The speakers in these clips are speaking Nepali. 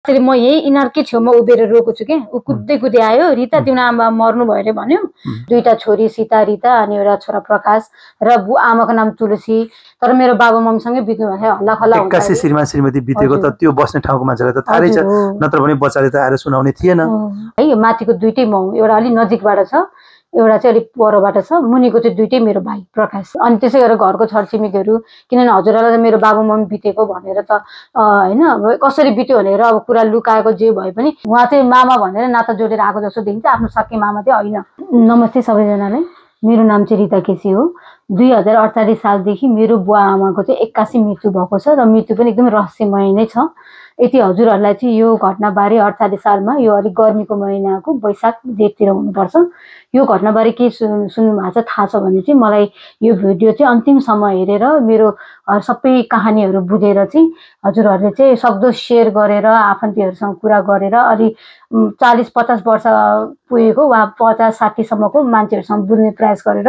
त्यसरी म यही इनारकै छेउमा उभिएर रोएको छु के ऊ कुद्दै कुद्दै आयो रिता तिम्रो आमा मर्नु भयो अरे भन्यो दुईटा छोरी सीता रिता अनि एउटा छोरा प्रकाश र आमाको नाम तुलसी तर मेरो बाबा मम्मीसँगै बित्नु भयो हल्ला खल्ला हुन्छ एक्कासी श्रीमान श्रीमती बितेको त त्यो बस्ने ठाउँको मान्छेलाई त थाहै छ नत्र भने बच्चाले त आएर सुनाउने थिएन है यो माथिको दुईटै मौ एउटा अलि नजिकबाट छ एउटा चाहिँ अलिक परबाट छ मुनिको चाहिँ दुईटै मेरो भाइ प्रकाश अनि त्यसै गरेर घरको छरछिमेकीहरू किनभने हजुरलाई त मेरो बाबु मम्मी बितेको भनेर त हैन अब कसरी बित्यो भनेर अब कुरा लुकाएको जे भए पनि उहाँ चाहिँ मामा भनेर नाता जोडेर आएको जस्तो देखिन्छ आफ्नो सक्के मामा चाहिँ हैन नमस्ते सबैजनालाई मेरो नाम चाहिँ रिता केसी हो 2048 सालदेखि मेरो बुवा आमाको चाहिँ 81 मृत्यु भएको छ र मृत्यु पनि एकदम रहस्यमय नै छ यति हजुरहरूलाई चाहिँ यो घटनाबारे 48 सालमा यो अलिक गर्मीको महिनाको वैशाख जेठतिर हुनुपर्छ यो घटनाबारे के सुन्नु भएको छ थाहा छ भने चाहिँ मलाई यो भिडियो चाहिँ अन्तिमसम्म हेरेर मेरो सबै कहानीहरू बुझेर चाहिँ हजुरहरूले चाहिँ सक्दो सेयर गरेर आफन्तीहरूसँग कुरा गरेर अलि 40-50 वर्ष पुगेको वा 50-60 सम्मको मान्छेहरूसँग बुझ्ने प्रयास गरेर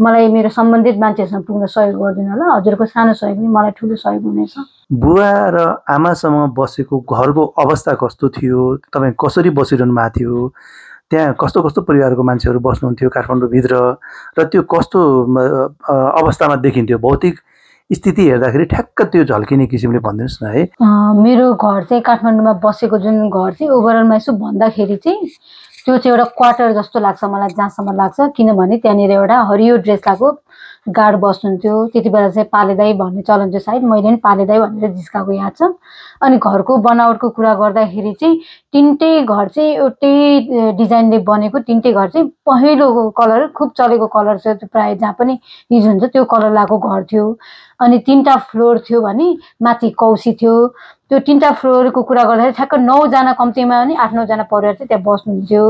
मलाई मेरो सम्बन्धित मान्छेहरूसँग पुग्न सहयोग गरिदिनु होला हजुरको सानो सहयोग पनि मलाई ठुलो सहयोग हुनेछ बुवा र आमासँग बसेको घरको अवस्था कस्तो थियो तपाईं कसरी बसिरहनु भएको थियो त्यहाँ कस्तो कस्तो परिवारको मान्छेहरू बस्नुहुन्थ्यो काठमाडौँभित्र र त्यो कस्तो अवस्थामा देखिन्थ्यो भौतिक स्थिति हेर्दाखेरि ठ्याक्क त्यो झल्किने किसिमले भनिदिनुस् न है मेरो घर चाहिँ काठमाडौँमा बसेको जुन घर चाहिँ ओभरअलमा यसो भन्दाखेरि चाहिँ त्यो चाहिँ एउटा क्वार्टर जस्तो लाग्छ मलाई जहाँसम्म लाग्छ किनभने त्यहाँनिर एउटा हरियो ड्रेस लगाएको गार्ड बस्नुहुन्थ्यो त्यति बेला चाहिँ पालेदाई भन्ने चलन थियो सायद मैले पनि पालेदाई भनेर जिस्काएको याद छ अनि घरको बनावटको कुरा गर्दाखेरि चाहिँ तिनटै घर चाहिँ एउटै डिजाइनले बनेको तिनटै घर चाहिँ पहेँलो कलर खुब चलेको कलर छ प्राय जहाँ पनि युज हुन्छ त्यो कलर लगाएको घर थियो अनि 3टा फ्लोर थियो भने माथि कौसी थियो त्यो 3टा फ्लोरको कुरा गर्दाखेरि ठ्याक्क 9 जना कम्तीमा पनि 8-9 जना परिवार चाहिँ त्यहाँ बस्नुहुन्थ्यो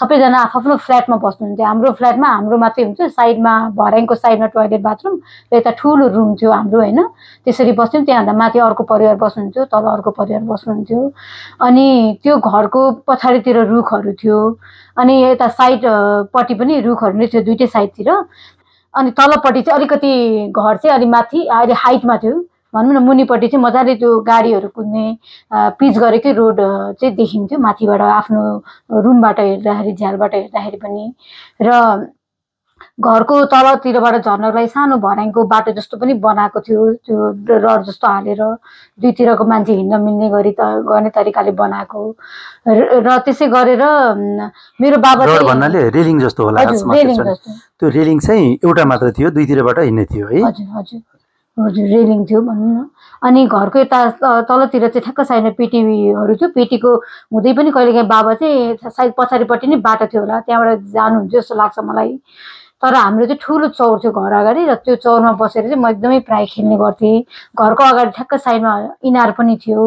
सबैजना आफ्नो फ्ल्याटमा बस्नुहुन्थ्यो हाम्रो फ्ल्याटमा हाम्रो मात्रै हुन्छ साइडमा भर्याङको साइडमा टोयलेट बाथरुम र यता ठुलो रुम थियो हाम्रो हैन त्यसरी बस्थ्यौं त्यहाँ माथि अर्को परिवार बस्नुहुन्थ्यो तल अर्को परिवार बस्नुहुन्थ्यो अनि त्यो घरको पछाडीतिर रुखहरू थियो अनि यता साइड पट्टि पनि रुखहरू नै थियो दुईटै साइडतिर अनि तलपट्टि चाहिँ अलिकति घर चाहिँ अलि माथि अलि हाइटमा थियो भनौँ न मुनिपट्टि चाहिँ मजाले त्यो गाडीहरू कुद्ने पिच गरेकै रोड चाहिँ देखिन्थ्यो माथिबाट आफ्नो रुमबाट हेर्दाखेरि झ्यालबाट हेर्दाखेरि पनि र घरको तलतिरबाट झर्नको लागि सानो भर्याङको बाटो जस्तो पनि बनाएको थियो त्यो रड जस्तो हालेर दुईतिरको मान्छे हिँड्न मिल्ने गरी गर्ने तरिकाले बनाएको र त्यसै गरेर मेरो बाबा रड भन्नाले रेलिङ जस्तो होला त्यो रेलिङ चाहिँ एउटा मात्र थियो दुईतिरबाट हिँड्ने थियो है हजुर हजुर हजुर रेलिङ थियो भनौँ न अनि घरको यता तलतिर चाहिँ ठ्याक्क साइडमा पेटीहरू थियो पेटीको हुँदै पनि कहिलेकाहीँ बाबा चाहिँ सायद पछाडिपट्टि नै बाटो थियो होला त्यहाँबाट जानुहुन्थ्यो जस्तो लाग्छ मलाई तर हाम्रो चाहिँ ठुलो चौर थियो घर अगाडि र त्यो चौरमा बसेर चाहिँ म एकदमै प्राय खेल्ने गर्थेँ घरको अगाडि ठ्याक्क साइडमा इनार पनि थियो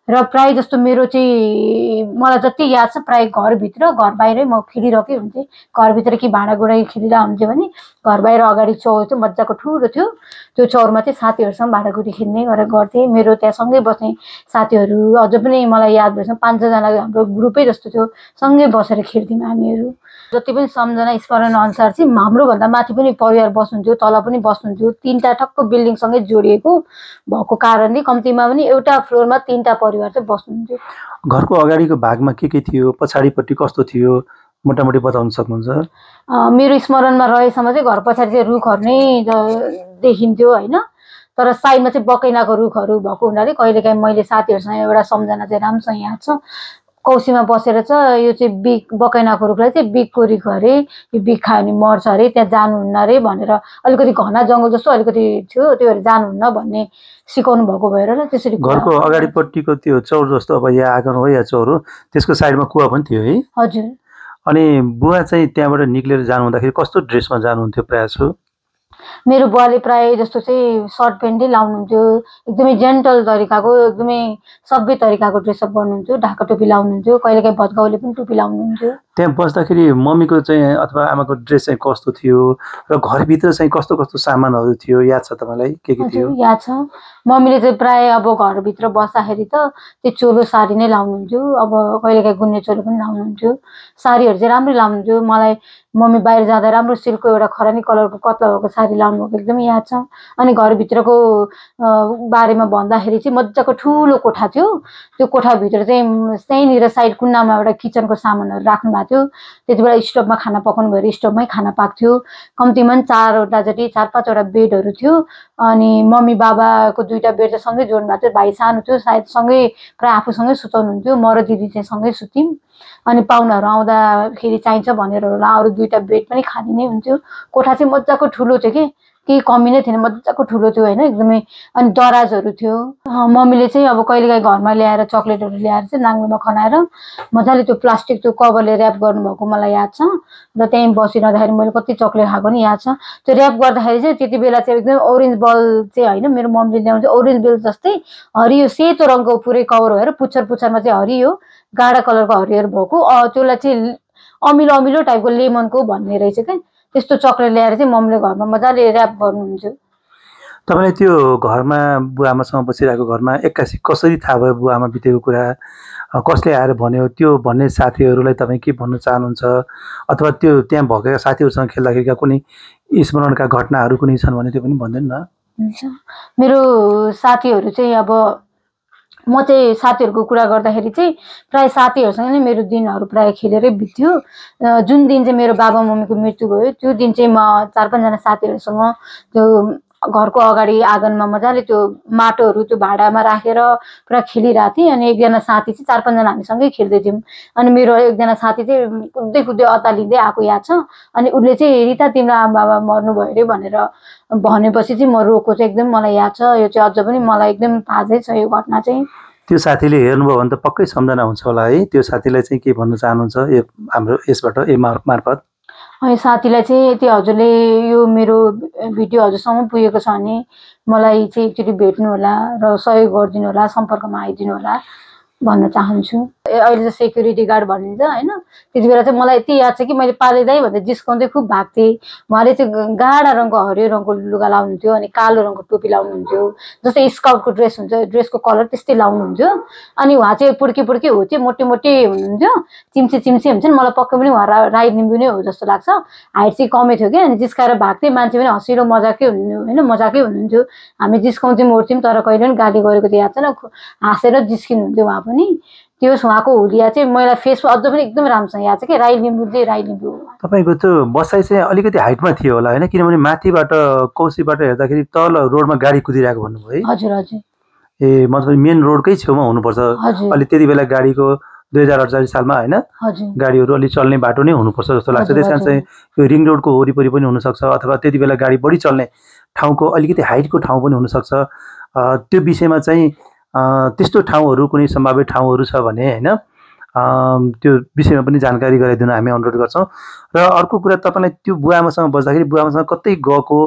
र प्राय जस्तो मेरो चाहिँ मलाई जति याद छ प्राय घरभित्र घर बाहिरै म खेलिरहेकै हुन्थेँ घरभित्र कि भाँडाकुँडा खेलिरहेको हुन्थ्यो भने घर बाहिर अगाडि चौर थियो मजाको ठुलो थियो त्यो चौरमा चाहिँ साथीहरूसँग भाँडाकुँडी खेल्ने गरेर गर्थेँ मेरो त्यहाँ सँगै बस्ने साथीहरू अझ पनि मलाई याद भएछ 5-6 जना हाम्रो ग्रुपै जस्तो थियो सँगै बसेर खेल्थ्यौँ हामीहरू जति पनि सम्झना स्मरण अनुसार चाहिँ हाम्रो भन्दा माथि पनि परिवार बस्नुहुन्थ्यो तल पनि बस्नुहुन्थ्यो 3टा ठक्क बिल्डिङ सँगै जोडिएको भएको कारणले कम्तीमा पनि एउटा फ्लोरमा 3टा परिवार चाहिँ बस्नुहुन्थ्यो घरको अगाडिको भागमा के थियो पछाडिपट्टि कस्तो थियो मोटामोटी बताउन सक्नुहुन्छ मेरो स्मरणमा रहेसम्म चाहिँ घर पछाडि चाहिँ रुखहरू नै देखिन्थ्यो हैन तर साइडमा चाहिँ बकैनाको रुखहरू भएको हुनाले कहिलेकाहीँ मैले साथीहरूसँग एउटा सम्झना चाहिँ राम्रोसँग याद छ कौसीमा बसेर चाहिँ यो चाहिँ बिक बकैनाको रुखलाई चाहिँ बिकको रुख अरे यो बिक खायो भने मर्छ अरे त्यहाँ जानुहुन्न अरे भनेर अलिकति घना जङ्गल जस्तो अलिकति थियो त्यो भएर जानुहुन्न भन्ने सिकाउनु भएको भएर र त्यसरी घरको अगाडिपट्टिको त्यो चौर जस्तो अब यहाँ आँगन हो या चौर हो त्यसको साइडमा कुवा पनि थियो है हजुर अनि बुवा चाहिँ त्यहाँबाट निक्लेर जानु हुँदाखेरि कस्तो ड्रेसमा जानुहुन्थ्यो प्रायः जसो मेरो बुवाले प्राय जस्तो चाहिँ सर्ट प्यान्टै लाउनुहुन्थ्यो एकदमै जेन्टल तरिकाको एकदमै सभ्य तरिकाको ड्रेसअप गर्नुहुन्थ्यो ढाका टोपी लाउनुहुन्थ्यो कहिलेकाहीँ भत्काउले पनि टोपी लाउनुहुन्थ्यो त्यहाँ बस्दाखेरि मम्मीको चाहिँ अथवा आमाको ड्रेस चाहिँ कस्तो थियो र घरभित्र चाहिँ कस्तो कस्तो सामानहरू थियो याद छ तपाईँलाई के थियो याद छ मम्मीले चाहिँ प्राय अब घरभित्र बस्दाखेरि त त्यो चोलो साडी नै लाउनुहुन्थ्यो अब कहिलेकाहीँ गुन्ने चोलो पनि लाउनुहुन्थ्यो साडीहरू चाहिँ राम्रै लाउनुहुन्थ्यो मलाई मम्मी बाहिर जाँदा राम्रो सिल्कको एउटा खरानी कलरको कत्ला भएको साडी लाउनु भएको एकदमै याद छ। अनि घरभित्रको बारेमा भन्दाखेरि चाहिँ मजाको ठुलो कोठा थियो। त्यो कोठाभित्र चाहिँ त्यहीँनिर साइड कुन्नामा एउटा किचनको सामानहरू राख्नु भएको थियो। त्यति बेला स्टोभमा खाना पकाउनु भएर स्टोभमै खाना पाक्थ्यो। कम्तीमा पनि 4वटा जति 4-5वटा बेडहरू थियो। अनि मम्मी बाबाको 2टा बेड चाहिँ सँगै जोड्नु भएको थियो। भाइ सानो थियो, सायद सँगै प्रायः आफूसँगै सुताउनुहुन्थ्यो। म र दिदी चाहिँ सँगै सुत्यौँ। अनि पाहुनाहरू आउँदाखेरि चाहिन्छ भनेर होला अरू 2टा बेड पनि खाली नै हुन्थ्यो। कोठा चाहिँ मजाको ठुलो थियो कि केही कमी नै थिएन, मजाको ठुलो थियो होइन एकदमै। अनि दराजहरू थियो। मम्मीले चाहिँ अब कहिलेकाहीँ घरमा ल्याएर चक्लेटहरू ल्याएर चाहिँ नाङ्लोमा खनाएर मजाले त्यो प्लास्टिक त्यो कभरले ऱ्याप गर्नुभएको मलाई याद छ। र त्यहीँ बसिरहँदाखेरि मैले कति चक्लेट खाएको पनि याद छ। त्यो ऱ्याप गर्दाखेरि चाहिँ त्यति बेला चाहिँ एकदम ओरेन्ज बल चाहिँ होइन, मेरो मम्मीले ल्याउँछ ओरेन्ज बेल जस्तै हरियो सेतो रङको पुरै कभर भएर पुच्छरमा चाहिँ हरियो गाढा कलरको हरियर भएको त्यसलाई चाहिँ अमिलो अमिलो टाइपको लेमनको भन्ने रहेछ क्या। त्यस्तो चक्लेट ल्याएर चाहिँ मम्मीले घरमा मजाले ऱ्याप गर्नुहुन्थ्यो। तपाईँले त्यो घरमा बुवाआमासँग बसिरहेको घरमा एक्कासी कसरी थाहा भयो बुवाआमा बितेको कुरा? कसले आएर भन्यो? त्यो भन्ने साथीहरूलाई तपाईँ के भन्न चाहनुहुन्छ? अथवा त्यो त्यहाँ भएका साथीहरूसँग खेल्दाखेरिका कुनै स्मरणका घटनाहरू कुनै छन् भने त्यो पनि भनिदिनु न। हुन्छ। मेरो साथीहरू चाहिँ अब म चाहिँ साथीहरूको कुरा गर्दाखेरि चाहिँ प्रायः साथीहरूसँग नै मेरो दिनहरू प्रायः खेलेरै बित्थ्यो। जुन दिन चाहिँ मेरो बाबा मम्मीको मृत्यु भयो त्यो दिन चाहिँ म 4-5जना साथीहरूसँग त्यो घरको अगाडि आँगनमा मजाले त्यो माटोहरू त्यो भाँडामा राखेर पुरा खेलिरहेको थिएँ। अनि एकजना साथी चाहिँ 4-5जना हामीसँगै खेल्दै थियौँ। अनि मेरो एकजना साथी चाहिँ कुद्दै कुद्दै अतालिँदै आएको याद छ। अनि उसले चाहिँ रिता तिम्रो आमा बाबा मर्नुभयो अरे भनेर भनेपछि चाहिँ म रोएको चाहिँ एकदम मलाई याद छ। यो चाहिँ अझ पनि मलाई एकदम ताजै छ यो घटना चाहिँ। त्यो साथीले हेर्नुभयो भने त पक्कै सम्झना हुन्छ होला है। त्यो साथीलाई चाहिँ के भन्न चाहनुहुन्छ यो हाम्रो यसबाट मार्फत? अनि साथीलाई चाहिँ यति हजुरले यो मेरो भिडियो हजुरसम्म पुगेको छ भने मलाई चाहिँ एकचोटि भेट्नु होला र सहयोग गरिदिनु होला, सम्पर्कमा आइदिनु होला भन्न चाहन्छु। अहिले चाहिँ सेक्युरिटी गार्ड भनिन्छ होइन, त्यति बेला चाहिँ मलाई यति याद छ कि मैले पाले दाइ भन्दा जिस्काउँदै खुब भाग्थेँ। उहाँले चाहिँ गाढा रङको हरियो रङको लुगा लाउनुहुन्थ्यो अनि कालो रङको टोपी लाउनुहुन्थ्यो, जस्तै स्काउटको ड्रेस हुन्छ ड्रेसको कलर त्यस्तै लाउनुहुन्थ्यो। अनि उहाँ चाहिँ पुड्की हो चाहिँ मोटे हुनुहुन्थ्यो, चिम्से हुन्छ नि। मलाई पक्कै पनि उहाँ राई लिम्बू नै हो जस्तो लाग्छ। हाइट चाहिँ कमै थियो क्या। अनि जिस्काएर भाग्थेँ, मान्छे पनि हँसिलो मजाकै मजाकै हुनुहुन्थ्यो। हामी जिस्काउँथ्यौँ उठ्थ्यौँ तर कहिले पनि गाली गरेको त याद छैन। हाँसेर जिस्किनुहुन्थ्यो उहाँ पनि। त्यो उहाँको हुलिया चाहिँ मलाई फेस अझ पनि एकदम राम्रोसँग याद छ कि राई लिम्बू चाहिँ राई लिम्बू। तपाईँको त्यो बसाइ चाहिँ अलिकति हाइटमा थियो होला होइन? किनभने माथिबाट कौशीबाट हेर्दाखेरि तल रोडमा गाडी कुदिरहेको भन्नुभयो है? हजुर हजुर। ए मतलब मेन रोडकै छेउमा हुनुपर्छ। अलि त्यति बेला गाडीको 2048 सालमा होइन गाडीहरू अलि चल्ने बाटो नै हुनुपर्छ जस्तो लाग्छ। त्यस कारण चाहिँ यो रिङ रोडको वरिपरि पनि हुनसक्छ अथवा त्यति बेला गाडी बढी चल्ने ठाउँको अलिकति हाइटको ठाउँ पनि हुनसक्छ। त्यो विषयमा चाहिँ त्यस्तो ठाउँहरू कुनै सम्भावित ठाउँहरू छ भने होइन त्यो विषयमा पनि जानकारी गराइदिन हामी अनुरोध गर्छौँ। र अर्को कुरा तपाईँलाई त्यो बुवाआमासँग बस्दाखेरि बुवाआमासँग कतै गएको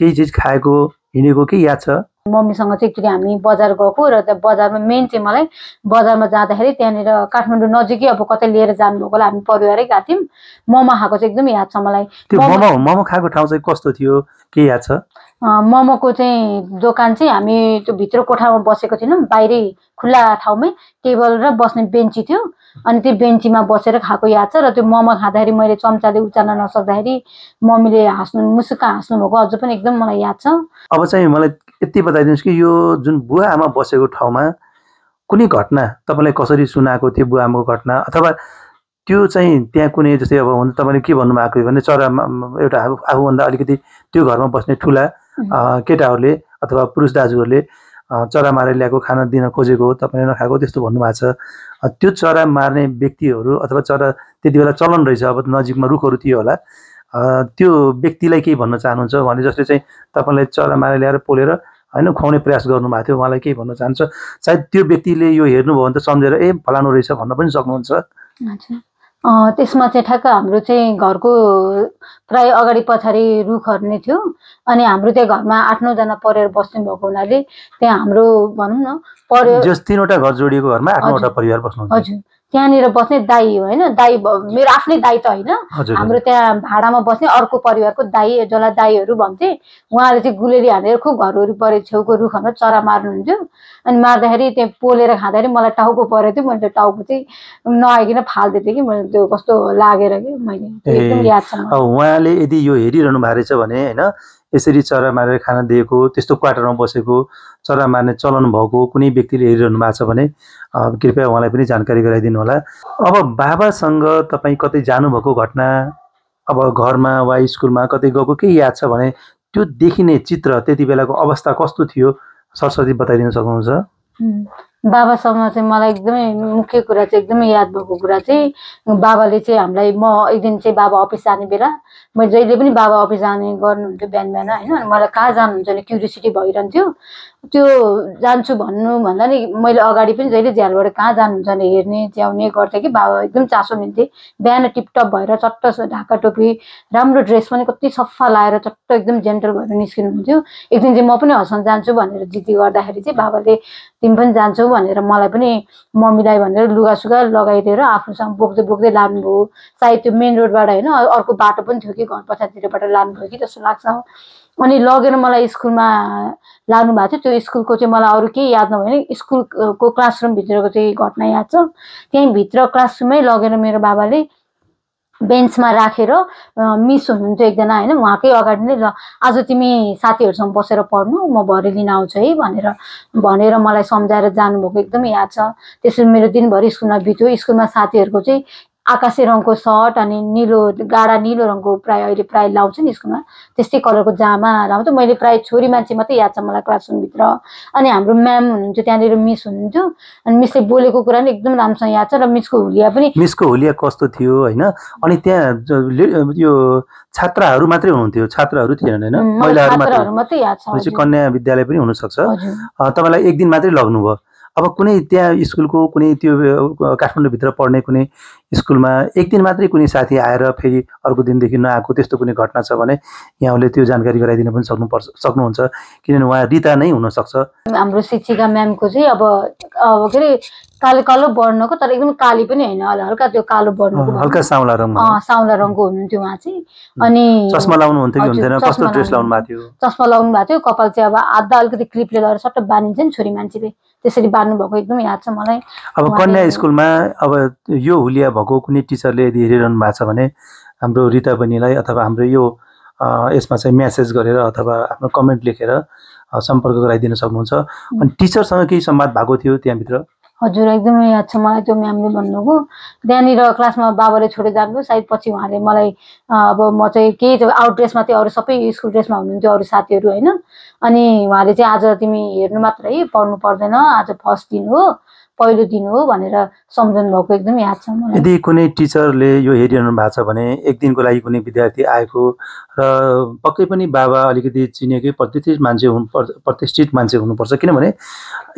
केही चिज खाएको हिँडेको के याद छ? मम्मीसँग चाहिँ एकचोटि हामी बजार गएको र त्यो बजारमा मेन चाहिँ मलाई बजारमा जाँदाखेरि त्यहाँनिर काठमाडौँ नजिकै अब कतै लिएर जानुभएको होला, हामी परिवारै गएको थियौँ। मोमो खाएको चाहिँ एकदम याद छ मलाई। त्यो मोमो खाएको ठाउँ चाहिँ कस्तो थियो के याद छ? मोमोको चाहिँ दोकान चाहिँ हामी त्यो भित्र कोठामा बसेको थिएनौँ, बाहिरै खुल्ला ठाउँमै टेबल र बस्ने बेन्ची थियो। अनि त्यो बेन्चीमा बसेर खाएको याद छ। र त्यो मोमो खाँदाखेरि मैले चम्चाले उचाल्न नसक्दाखेरि मम्मीले मुसुक्क हाँस्नु भएको अझ पनि एकदम मलाई याद छ। अब चाहिँ मलाई यति बताइदिनुहोस् कि यो जुन बुवा आमा बसेको ठाउँमा कुनै घटना तपाईँलाई कसरी सुनाएको थियो बुवा आमाको घटना, अथवा त्यो चाहिँ त्यहाँ कुनै जस्तै अब हुन्छ तपाईँले के भन्नुभएको थियो भने चरा एउटा आफूभन्दा अलिकति त्यो घरमा बस्ने ठुला केटाहरूले अथवा पुरुष दाजुहरूले चरा मारेर ल्याएको खाना दिन खोजेको तपाईँले नखाएको त्यस्तो भन्नुभएको छ। त्यो चरा मार्ने व्यक्तिहरू अथवा चरा त्यति बेला चलन रहेछ, अब नजिकमा रुखहरू थियो होला, त्यो व्यक्तिलाई केही भन्न चाहनुहुन्छ भने जसले चाहिँ तपाईँलाई चरा मारेर ल्याएर पोलेर होइन खुवाउने प्रयास गर्नुभएको थियो, उहाँलाई केही भन्न चाहन्छ? सायद त्यो व्यक्तिले यो हेर्नुभयो भने त सम्झेर ए फलानु रहेछ भन्न पनि सक्नुहुन्छ। त्यसमा चाहिँ ठ्याक्क हाम्रो चाहिँ घरको प्राय अगाडि पछाडि रुखहरू नै थियो। अनि हाम्रो त्यहाँ घरमा 8-9 जना परिवार बस्नु भएको हुनाले त्यहाँ हाम्रो भनौँ न परिवार 3वटा घर जोडिएको घरमा 8-9वटा परिवार बस्नुहुन्छ। हजुर। त्यहाँनिर बस्ने दाई हो होइन, दाई मेरो आफ्नै दाई त होइन, हाम्रो त्यहाँ भाडामा बस्ने अर्को परिवारको दाई, जसलाई दाईहरू भन्थे, उहाँले चाहिँ गुलेरी हानेर खुब घर वरिपरि छेउको रुखमा चरा मार्नुहुन्थ्यो। अनि मार्दाखेरि त्यहाँ पोलेर खाँदाखेरि मलाई टाउको परेको थियो, मैले त्यो टाउको चाहिँ नआइकन फालिदिएको थिएँ कि मैले, त्यो कस्तो लागेर कि मैले, एकदम याद छ। उहाँले यदि यो हेरिरहनु भएको रहेछ भने होइन, यसरी चरा मारेर खाना दिएको, त्यस्तो क्वार्टरमा बसेको चरा मार्ने चलन भएको कुनै व्यक्तिले हेरिरहनु भएको छ भने कृपया उहाँलाई पनि जानकारी गराइदिनु होला। अब बाबासँग तपाईँ कतै जानुभएको घटना, अब घरमा वा स्कुलमा कतै गएको केही याद छ भने त्यो देखिने चित्र, त्यति बेलाको अवस्था कस्तो थियो, सरस्वती बताइदिन सक्नुहुन्छ? बाबासँग चाहिँ मलाई एकदमै मुख्य कुरा चाहिँ, एकदमै याद भएको कुरा चाहिँ, बाबाले चाहिँ हामीलाई, म एक दिन चाहिँ बाबा अफिस जाने बेला, मैले जहिले पनि बाबा अफिस जाने गर्नुहुन्थ्यो बिहान बिहान होइन, अनि मलाई कहाँ जानुहुन्छ भने क्युरियोसिटी भइरहन्थ्यो। त्यो जान्छु भन्नु भन्दा नि मैले अगाडि पनि जहिले झ्यालबाट कहाँ जानुहुन्छ भने हेर्ने च्याउने गर्थेँ कि बाबा एकदम चासो लिन्थे। बिहान टिपटप भएर चट्ट ढाका टोपी, राम्रो ड्रेस पनि कति सफा लाएर चट्ट एकदम जेन्टल भएर निस्किनुहुन्थ्यो। एक दिन चाहिँ म पनि हसन जान्छु भनेर जिद्दी गर्दाखेरि चाहिँ बाबाले तिमी पनि जान्छौ भनेर मलाई पनि मम्मीलाई भनेर लुगासुगा लगाइदिएर आफूसँग बोक्दै बोक्दै लानुभयो। सायद त्यो मेन रोडबाट होइन, अर्को बाटो पनि थियो कि घर पछाडितिरबाट लानुभयो कि जस्तो लाग्छ। अनि लगेर मलाई स्कुलमा लानु भएको थियो। त्यो स्कुलको चाहिँ मलाई अरू केही याद नभए नि स्कुलको क्लासरुमभित्रको चाहिँ घटना याद छ। त्यहीँ भित्र क्लासरुममै लगेर मेरो बाबाले बेन्चमा राखेर, मिस हुनुहुन्थ्यो एकजना होइन, उहाँकै अगाडि नै, ल आज तिमी साथीहरूसँग बसेर पढ्नु, म भरे लिन आउँछु है भनेर मलाई सम्झाएर जानुभएको एकदमै याद छ। त्यसरी मेरो दिनभरि स्कुलमा बित्यो। स्कुलमा साथीहरूको चाहिँ आकाशे रङको सर्ट अनि निलो, गाढा निलो रङको अहिले प्रायः लाउँछ नि स्कुलमा, त्यस्तै कलरको जामा लाउँथ्यो। मैले प्रायः छोरी मान्छे मात्रै याद छ मलाई क्लासरुमभित्र। अनि हाम्रो म्याम हुनुहुन्थ्यो त्यहाँनिर, मिस हुनुहुन्थ्यो, अनि मिसले बोलेको कुरा नि एकदम राम्रोसँग याद छ। र मिसको हुलिया पनि, मिसको हुलिया कस्तो थियो होइन? अनि त्यहाँ यो छात्राहरू मात्रै हुनुहुन्थ्यो, छात्राहरू थिएनन् होइन, महिलाहरू मात्रै याद छ। कन्या विद्यालय पनि हुनसक्छ। तपाईँलाई एक दिन मात्रै लग्नुभयो। अब कुनै त्यहाँ स्कुलको कुनै त्यो काठमाडौँभित्र पढ्ने कुनै स्कुलमा एक दिन मात्रै कुनै साथी आएर फेरि अर्को दिनदेखि नआएको त्यस्तो कुनै घटना छ भने यहाँले त्यो जानकारी गराइदिन पनि सक्नुहुन्छ, किनभने उहाँ रिता नै हुनसक्छ। हाम्रो शिक्षिका म्यामको चाहिँ अब के अरे कालो वर्णको, तर एकदम काली पनि होइन, हल्का त्यो कालो वर्णको, हल्का साउला रङको हुनुहुन्थ्यो उहाँ चाहिँ। अनि चस्मा लाउनुहुन्थ्यो कि हुन्थेन? कस्तो ड्रेस लाउनु भएको थियो? चस्मा लाउनु भएको थियो। कपाल चाहिँ अब आधा अलिकति क्लिपले लगाएर सट्ट बानिन्छ नि छोरी मान्छेले, त्यसरी बान्नु भएको एकदम याद छ मलाई। अब कन्या स्कुलमा अब यो हुलिया भएको कुनै टिचरले यदि हेरिरहनु भएको छ भने हाम्रो रिता बहिनीलाई अथवा हाम्रो यो यसमा चाहिँ म्यासेज गरेर अथवा आफ्नो कमेन्ट लेखेर सम्पर्क गराइदिन सक्नुहुन्छ। अनि टिचरसँग केही संवाद भएको थियो त्यहाँभित्र? हजुर, एकदमै याद छ मलाई त्यो म्यामले भन्नुभयो। त्यहाँनिर क्लासमा बाबाले छोडेर जानुभयो, सायद पछि उहाँले मलाई, अब म चाहिँ केही आउट ड्रेसमा थिएँ, अरू सबै स्कुल ड्रेसमा हुनुहुन्थ्यो अरू साथीहरू होइन। अनि उहाँले चाहिँ आज तिमी हेर्नु मात्र है, पढ्नु पर्दैन, आज फर्स्ट दिन हो, पहिलो दिन हो भनेर सम्झाउनु भएको एकदम याद छ मलाई। यदि कुनै टिचरले यो हेरिरहनु भएको छ भने एक दिनको लागि कुनै विद्यार्थी आएको र पक्कै पनि बाबा अलिकति चिनेकै प्रतिष्ठित मान्छे हुनुपर्छ, किनभने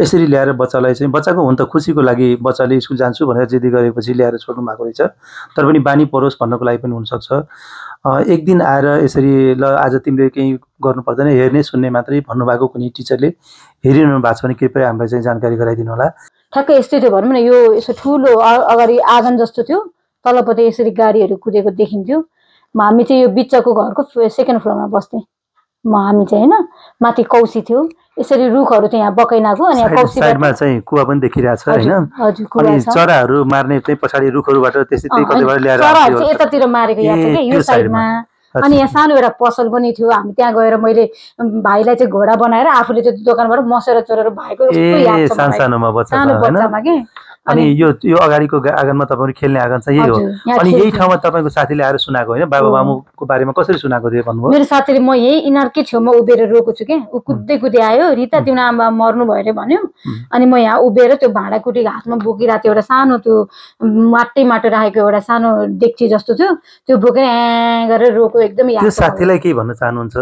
यसरी ल्याएर बच्चालाई चाहिँ, बच्चाको हुन त खुसीको लागि बच्चाले स्कुल जान्छु भनेर जिद्दी गरेपछि ल्याएर छोड्नु भएको रहेछ, तर पनि बानी परोस् भन्नको लागि पनि हुनसक्छ। एक दिन आएर यसरी ल आज तिमीले केही गर्नु पर्दैन, हेर्ने सुन्ने मात्रै भन्नुभएको कुनै टिचरले हेरिरहनु भएको छ भने कृपया हामीलाई चाहिँ जानकारी गराइदिनु होला। ठ्याक्कै यस्तै थियो भनौँ न, यो यसो ठुलो अगाडि आँगन जस्तो थियो, तलपट्टि यसरी गाडीहरू कुदेको देखिन्थ्यो। हामी चाहिँ यो बिचको घरको सेकेन्ड फ्लोरमा बस्थ्यौँ हामी चाहिँ होइन। माथि कौसी थियो, यसरी रुखहरू चाहिँ यहाँ बकैनाको, अनि कौसी साइडमा चाहिँ कुवा पनि देखिरहेछ होइन। अनि चराहरू मार्ने चाहिँ पछाडि रुखहरूबाट त्यस्तै कतैबाट ल्याएर चराहरू चाहिँ यतातिर मारेको याद छ क्या, यो साइडमा। अनि यहाँ सानो एउटा पसल पनि थियो, हामी त्यहाँ गएर मैले भाइलाई चाहिँ घोडा बनाएर आफूले चाहिँ दोकानबाट मसेर चोरेर भाइको याद छ, सानोमा बच्चामा के। अनि यो अगाडिको आँगनमा तपाईँहरू खेल्ने आँगन चाहिँ यही हो। अनि यही ठाउँमा तपाईँको साथीले आएर सुनाएको होइन, बाबा मामुको बारेमा कसरी सुनाएको थियो भन्नुभयो? मेरो साथीले, म यही इनारकै छेउमा उभिएर रोएको छु क्या, ऊ कुद्दै आयो, रिता तिम्रो आमा मर्नु भयो अरे भन्यो। अनि म यहाँ उभिएर त्यो भाँडाकुटी हातमा बोकिरहेको थियो, एउटा सानो त्यो माटो राखेको एउटा सानो डेक्ची जस्तो थियो, त्यो बोकेर गरेर रोएको एकदम याद। त्यो साथीलाई के भन्न चाहनुहुन्छ?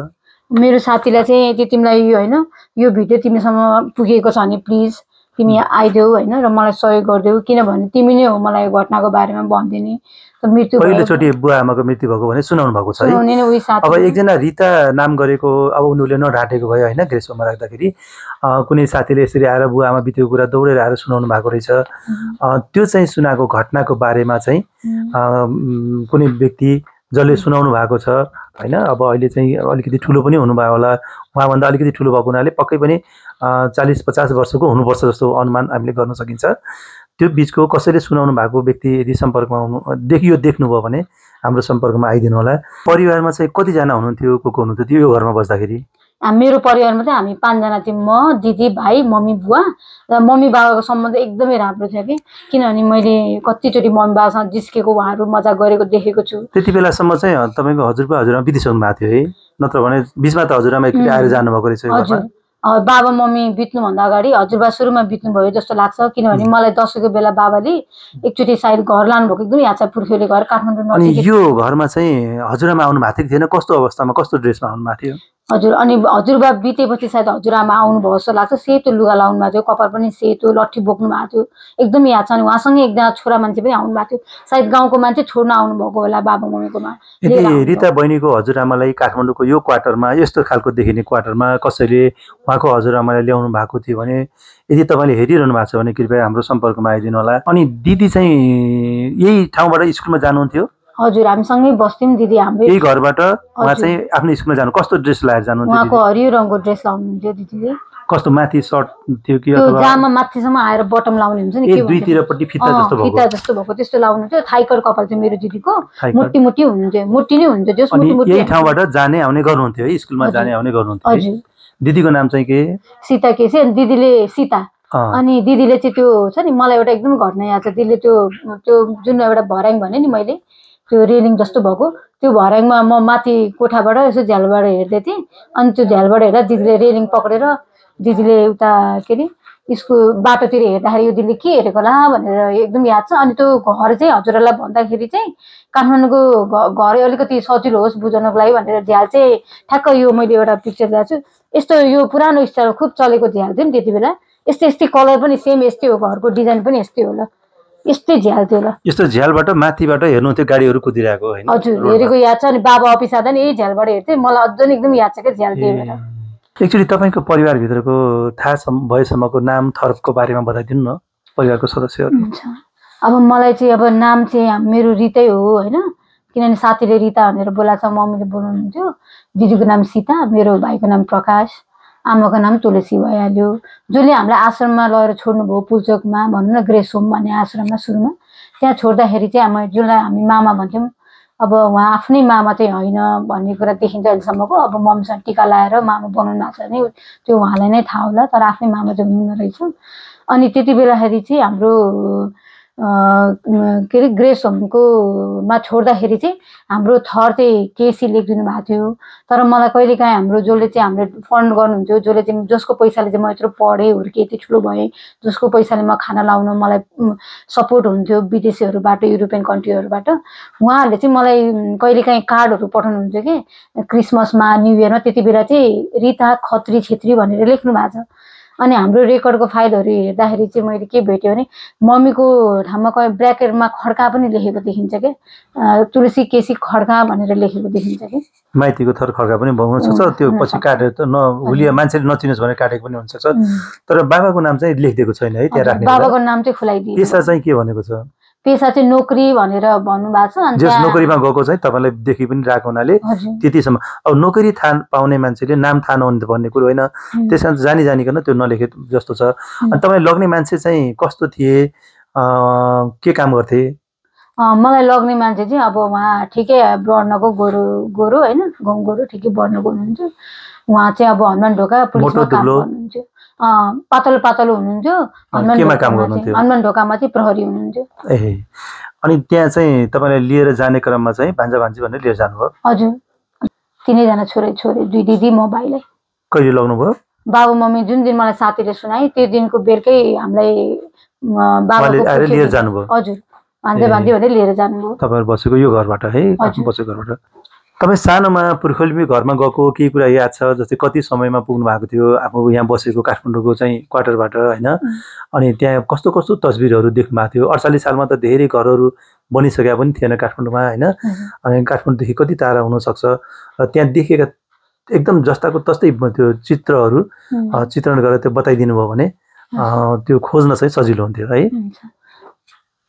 मेरो साथीलाई चाहिँ यदि तिमीलाई यो होइन, यो भिडियो तिमीसँग पुगेको छ भने प्लिज तिमी आइदेऊ होइन र मलाई सहयोग गरिदेऊ किनभने तिमी नै हो मलाई घटनाको बारेमा भनिदिने मृत्यु पहिलोचोटि बुवा आमाको मृत्यु भएको भने सुनाउनु भएको छ है। अब एकजना रिता नाम गरेको अब उनीहरूले नढाँटेको भयो होइन ग्रेसोमा राख्दाखेरि कुनै साथीले यसरी आएर बुवा आमा बितेको कुरा दौडेर आएर सुनाउनु भएको रहेछ। त्यो चाहिँ सुनाएको घटनाको बारेमा चाहिँ कुनै व्यक्ति जसले सुनाउनु भएको छ होइन अब अहिले चाहिँ अलिकति ठुलो पनि हुनुभयो होला उहाँभन्दा अलिकति ठुलो भएको हुनाले पक्कै पनि 40-50 वर्षको हुनुपर्छ जस्तो अनुमान हामीले गर्न सकिन्छ। त्यो बिचको कसैले सुनाउनु भएको व्यक्ति यदि सम्पर्कमा यो देख्नुभयो भने हाम्रो सम्पर्कमा आइदिनु होला। परिवारमा चाहिँ कतिजना हुनुहुन्थ्यो को हुनुहुन्थ्यो त्यो यो घरमा बस्दाखेरि? मेरो परिवारमा चाहिँ हामी 5 जना थियौँ, म दिदी भाइ मम्मी बुवा र मम्मी बाबाको सम्बन्ध एकदमै राम्रो थियो कि किनभने मैले कतिचोटि मम्मी बाबासँग जिस्केको उहाँहरू मजाक गरेको देखेको छु। त्यति बेलासम्म चाहिँ तपाईँको हजुरबा हजुरआमा बितिसक्नु भएको थियो है नत्र भने बिचमा त हजुरआमा एकचोटि आएर जानुभएको रहेछ? हजुर बाबा मम्मी बित्नुभन्दा अगाडि हजुरबा सुरुमा बित्नुभयो जस्तो लाग्छ किनभने मलाई दसैँको बेला बाबाले एकचोटि सायद घर लानुभएको एकदमै याद छ पुर्खेली घर काठमाडौँ। अनि यो घरमा चाहिँ हजुरआमा आउनु भएको थियो कि थिएन? कस्तो अवस्थामा कस्तो ड्रेसमा आउनु भएको थियो? हजुर अनि हजुरबा बितेपछि सायद हजुरआमा आउनुभयो जस्तो लाग्छ। सेतो लुगा लाउनु भएको थियो, कपाल पनि सेतो, लट्ठी बोक्नु भएको थियो, एकदम याद छ। अनि उहाँसँगै एकजना छोरा मान्छे पनि आउनु भएको थियो, सायद गाउँको मान्छे छोड्न आउनुभएको होला बाबा मम्मीकोमा। यदि रिता बहिनीको हजुरआमालाई काठमाडौँको यो क्वार्टरमा यस्तो खालको देखिने क्वार्टरमा कसैले उहाँको हजुरआमालाई ल्याउनु भएको थियो भने यदि तपाईँले हेरिरहनु भएको छ भने कृपया हाम्रो सम्पर्कमा आइदिनु होला। अनि दिदी चाहिँ यही ठाउँबाट स्कुलमा जानुहुन्थ्यो? हजुर हामीसँगै बस्थ्यौँ दिदी हाम्रो यही घरबाट उहाँ चाहिँ आफ्नो स्कुलमा जानु कस्तो ड्रेस लगाएर जानुहुन्थ्यो? उहाँको हरियो रङको ड्रेस लाउनुहुन्थ्यो दिदीले। कस्तो माथि सर्ट थियो कि अथवा जामा माथिसम्म आएर बटम लाउने हुन्छ नि के दुईतिरपट्टि फिता जस्तो भएको त्यस्तो लाउनुहुन्थ्यो। थाइकर कपाल थियो मेरो दिदीको, मुट्टी मुट्टी हुनुहुन्थ्यो, मुट्टी नै हुन्थ्यो जस मुट्टी मुट्टी। यही ठाउँबाट जाने आउने गर्नुहुन्थ्यो है स्कुलमा जाने आउने गर्नुहुन्थ्यो? हजुर। दिदीको नाम चाहिँ के? सीता केसी। अनि दिदीले सीता अनि दिदीले चाहिँ त्यो छ नि मलाई एउटा एकदम घटना याद छ। दिदीले त्यो जुन एउटा भर्याङ भने नि मैले त्यो रेलिङ जस्तो भएको त्यो भर्याङमा म माथि कोठाबाट यसो झ्यालबाट हेर्दै थिएँ। अनि त्यो झ्यालबाट हेर्दा दिदीले रेलिङ पक्रेर दिदीले उता के अरे स्कुल बाटोतिर हेर्दाखेरि यो दिदीले के हेरेको होला भनेर एकदम याद छ। अनि त्यो घर चाहिँ हजुरहरूलाई भन्दाखेरि चाहिँ काठमाडौँको घर अलिकति सजिलो होस् बुझाउनको लागि भनेर झ्याल चाहिँ ठ्याक्क यो मैले एउटा पिक्चर ल्याएको छु। यस्तो यो पुरानो स्टाइल खुब चलेको झ्याल थियो नि त्यति बेला। यस्तै कलर पनि सेम यस्तै हो, घरको डिजाइन पनि यस्तै होला, यस्तै झ्याल थियो ल। यस्तो झ्यालबाट माथिबाट हेर्नुहुन्थ्यो गाडीहरू कुदिरहेको होइन? हजुर हेरेको याद छ। अनि बाबा अफिस आउँदा नि यही झ्यालबाट हेर्थेँ, मलाई अझ एकदम याद छ क्या झ्याल त्यही भएर। एक्चुअली तपाईँको परिवारभित्रको थाहा भएसम्मको नाम थरको बारेमा बताइदिनु न परिवारको सदस्यहरू। अब मलाई चाहिँ अब नाम चाहिँ मेरो रितै हो होइन किनभने साथीले रिता भनेर बोलाएको छ, मम्मीले बोलाउनुहुन्थ्यो। दिदीको नाम सीता, मेरो भाइको नाम प्रकाश, आमाको नाम तुलसी भइहाल्यो। जसले हामीलाई आश्रममा लगेर छोड्नुभयो पुल्चोकमा भनौँ न ग्रेस होम भन्ने आश्रममा सुरुमा। त्यहाँ छोड्दाखेरि चाहिँ जसलाई हामी मामा भन्थ्यौँ अब उहाँ आफ्नै मामा चाहिँ होइन भन्ने कुरा देखिन्छ अहिलेसम्मको। अब मम्मीसँग टिका लाएर मामा बनाउनु भएको छ भने त्यो उहाँलाई नै थाहा होला, तर आफ्नै मामा चाहिँ हुनुहुँदो रहेछ। अनि त्यति बेलाखेरि चाहिँ हाम्रो के अरे ग्रेस होमकोमा छोड्दाखेरि चाहिँ हाम्रो थर चाहिँ केसी लेखिदिनु भएको थियो। तर मलाई कहिलेकाहीँ हाम्रो जसले चाहिँ हाम्रो फन्ड गर्नुहुन्थ्यो, जसले चाहिँ जसको पैसाले चाहिँ म यत्रो पढेँ हुर्केँ यति ठुलो भएँ, जसको पैसाले म खाना लाउनु मलाई सपोर्ट हुन्थ्यो विदेशीहरूबाट युरोपियन कन्ट्रीहरूबाट, उहाँहरूले चाहिँ मलाई कहिलेकाहीँ कार्डहरू पठाउनुहुन्थ्यो कि क्रिसमसमा न्यु इयरमा। त्यति बेला चाहिँ रिता खत्री छेत्री भनेर लेख्नु भएको छ। अनि हाम्रो रेकर्डको फाइलहरू हेर्दाखेरि चाहिँ मैले के भेट्यो भने मम्मीको ठाउँमा ब्र्याकेटमा खड्का पनि लेखेको देखिन्छ कि तुलसी केसी खड्का भनेर लेखेको देखिन्छ कि माइतीको थर खड्का पनि हुनसक्छ। त्यो पछि काटेर त नहुलिया मान्छेले नचिनोस् भने काटेको पनि हुनसक्छ। तर बाबाको नाम चाहिँ लेखिदिएको छैन है त्यहाँ राख्ने? बाबाको नाम चाहिँ खुलाइदियो। पेसा चाहिँ के भनेको छ? पेसा चाहिँ नोकरी भनेर भन्नुभएको छ। जस नोकरीमा गएको चाहिँ तपाईँलाई देखि पनि राखेको हुनाले त्यतिसम्म। अब नोकरी थाहा पाउने मान्छेले नाम थाहा नहुने भन्ने कुरो होइन, त्यस कारण जानी जानिकन त्यो नलेखे जस्तो छ। अनि तपाईँ लग्ने मान्छे चाहिँ कस्तो थिए, के काम गर्थे? मलाई लग्ने मान्छे चाहिँ अब उहाँ ठिकै वर्णको गोरो होइन गाउँ गोरो ठिकै वर्णको हुनुहुन्थ्यो। उहाँ चाहिँ अब हनुमान ढोका पुलिसमा काम गर्नुहुन्थ्यो। पातलो पातलो हुनुहुन्थ्यो। हनुमान ढोकामा चाहिँ प्रहरी हुनुहुन्थ्यो। ए अनि त्यहाँ चाहिँ तपाईँलाई लिएर जाने क्रममा चाहिँ भान्जा भान्जी भनेर लिएर जानुभयो? हजुर 3 जना छोरी 2 दिदी म भाइलाई। कहिले लग्नुभयो? बाबु मम्मी जुन दिन मलाई साथीले सुनाए त्यो दिनको बेलुकै हामीलाई बाबाले लिएर जानुभयो? हजुर भान्जा भान्जी भनेर लिएर जानुभयो। तपाईँहरू बसेको यो घरबाट है? बसेको घरबाट। तपाईँ सानोमा पुर्खौली घरमा गएको केही कुरा याद छ? जस्तै कति समयमा पुग्नु भएको थियो आफू यहाँ बसेको काठमाडौँको चाहिँ क्वार्टरबाट होइन? अनि त्यहाँ कस्तो कस्तो तस्बिरहरू देख्नु भएको थियो? 48 सालमा त धेरै घरहरू बनिसकेका पनि थिएन काठमाडौँमा होइन? अनि काठमाडौँदेखि कति टाढा हुनसक्छ र त्यहाँ देखेका एकदम जस्ताको तस्तै त्यो चित्रहरू चित्रण गरेर त्यो बताइदिनु भयो भने त्यो खोज्न चाहिँ सजिलो हुन्थ्यो है।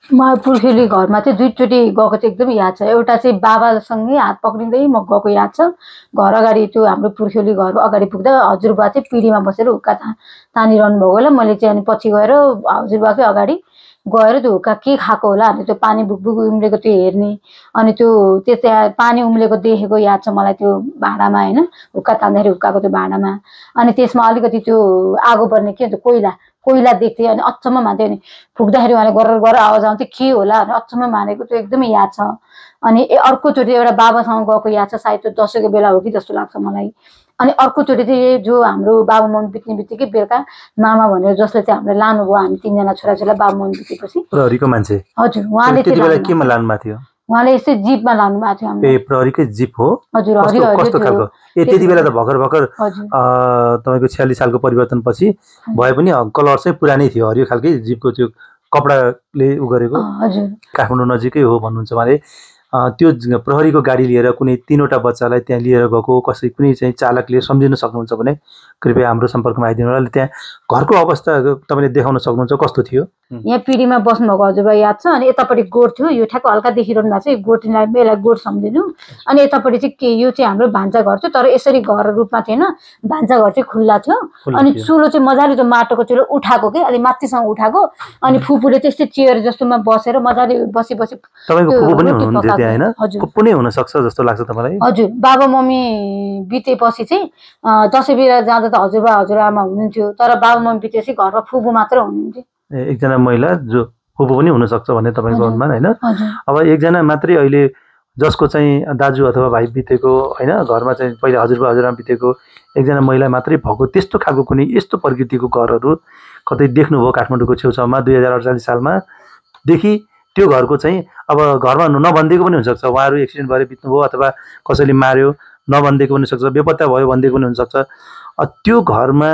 म पुर्खेली घरमा चाहिँ दुईचोटि गएको चाहिँ एकदम याद छ। एउटा चाहिँ बाबासँगै हात पक्रिँदै म गएको याद छ। घर अगाडि त्यो हाम्रो पुर्खेली घर अगाडि पुग्दा हजुरबा चाहिँ पिँढीमा बसेर हुक्का तानिरहनु भएको होला। मैले चाहिँ अनि पछि गएर हजुरबाकै अगाडि गएर त्यो हुक्का के खाएको होला अनि त्यो पानी बुकबुक उम्लेको त्यो हेर्ने अनि त्यो त्यहाँ पानी उम्लेको देखेको याद छ मलाई त्यो भाँडामा होइन, हुक्का तान्दाखेरि हुक्काको त्यो भाँडामा। अनि त्यसमा अलिकति त्यो आगो बर्ने के हुन्छ कोइला देख्थेँ अनि अचम्म मान्थेँ। अनि फुक्दाखेरि उहाँले गरेर आवाज आउँथ्यो के होला अनि अचम्म मानेको त्यो एकदमै याद छ। अनि अर्कोचोटि एउटा बाबासँग गएको याद छ, सायद त्यो दसैँको बेला हो कि जस्तो लाग्छ मलाई। अनि अर्कोचोटि चाहिँ जो हाम्रो बाबा मम्मी बित्ने बित्तिकै बेलुका मामा भनेर जसले चाहिँ हामीलाई लानुभयो, हामी 3 जना छोराछोरी बाबा मम्मी बितेपछि प्रहरीको मान्छे हजुर उहाँले केमा लानु भएको थियो? उहाँले यस्तै जिपमा लानु भएको थियो हाम्रो। ए प्रहरीकै जिप हो? हजुर कस्तो खालको? ए त्यति बेला त भर्खर तपाईँको 46 सालको परिवर्तनपछि भए पनि कलर चाहिँ पुरानै थियो, हरियो खालकै जिपको त्यो कपडाले उ गरेको। हजुर काठमाडौँ नजिकै हो भन्नुहुन्छ उहाँले। त्यो प्रहरीको गाडी लिएर कुनै 3वटा बच्चालाई त्यहाँ लिएर गएको कुनै चाहिँ चालकले सम्झिन सक्नुहुन्छ भने कृपया हाम्रो सम्पर्कमा आइदिनु होला। त्यहाँ घरको अवस्था तपाईँले देखाउन सक्नुहुन्छ कस्तो थियो? यहाँ पिँढीमा बस्नुभएको हजुरबा याद छ। अनि यतापट्टि गोठ थियो, यो ठ्याक्क हल्का देखिरहनु भएको छ, यो गोठलाई यसलाई गोठ सम्झिनु। अनि यतापट्टि चाहिँ के यो चाहिँ हाम्रो भान्सा घर थियो, तर यसरी घर रूपमा थिएन, भान्सा घर चाहिँ खुल्ला थियो। अनि चुलो चाहिँ मजाले त्यो माटोको चुलो उठाएको के अलि माथिसँग उठाएको। अनि फुपूले त्यस्तै चेयर जस्तोमा बसेर मजाले बसी तपाईँको फुपू पनि हुनुहुन्थ्यो त्यहाँ होइन? फुपू नै हुन सक्छ जस्तो लाग्छ तपाईँलाई? हजुर बाबा मम्मी बितेपछि चाहिँ दसैँ बेला जाँदा त हजुरबा हजुरआमा हुनुहुन्थ्यो, तर बाबा मम्मी बितेपछि घरमा फुपू मात्र हुनुहुन्थ्यो। एकजना महिला जो फुपू पनि हुनसक्छ भन्ने तपाईँको अनुमान होइन? अब एकजना मात्रै अहिले जसको चाहिँ दाजु अथवा भाइ बितेको होइन, घरमा चाहिँ पहिले हजुरबा हजुरआमा बितेको एकजना महिला मात्रै भएको त्यस्तो खालको कुनै यस्तो प्रकृतिको घरहरू कतै देख्नुभयो काठमाडौँको छेउछाउमा 2048 सालमादेखि? त्यो घरको चाहिँ अब घरमा नभनिदिएको पनि हुनसक्छ, उहाँहरू एक्सिडेन्ट भएर बित्नुभयो अथवा कसैले मार्यो नभनिदिएको पनि हुनसक्छ, बेपत्ता भयो भनिदिएको पनि हुनसक्छ। त्यो घरमा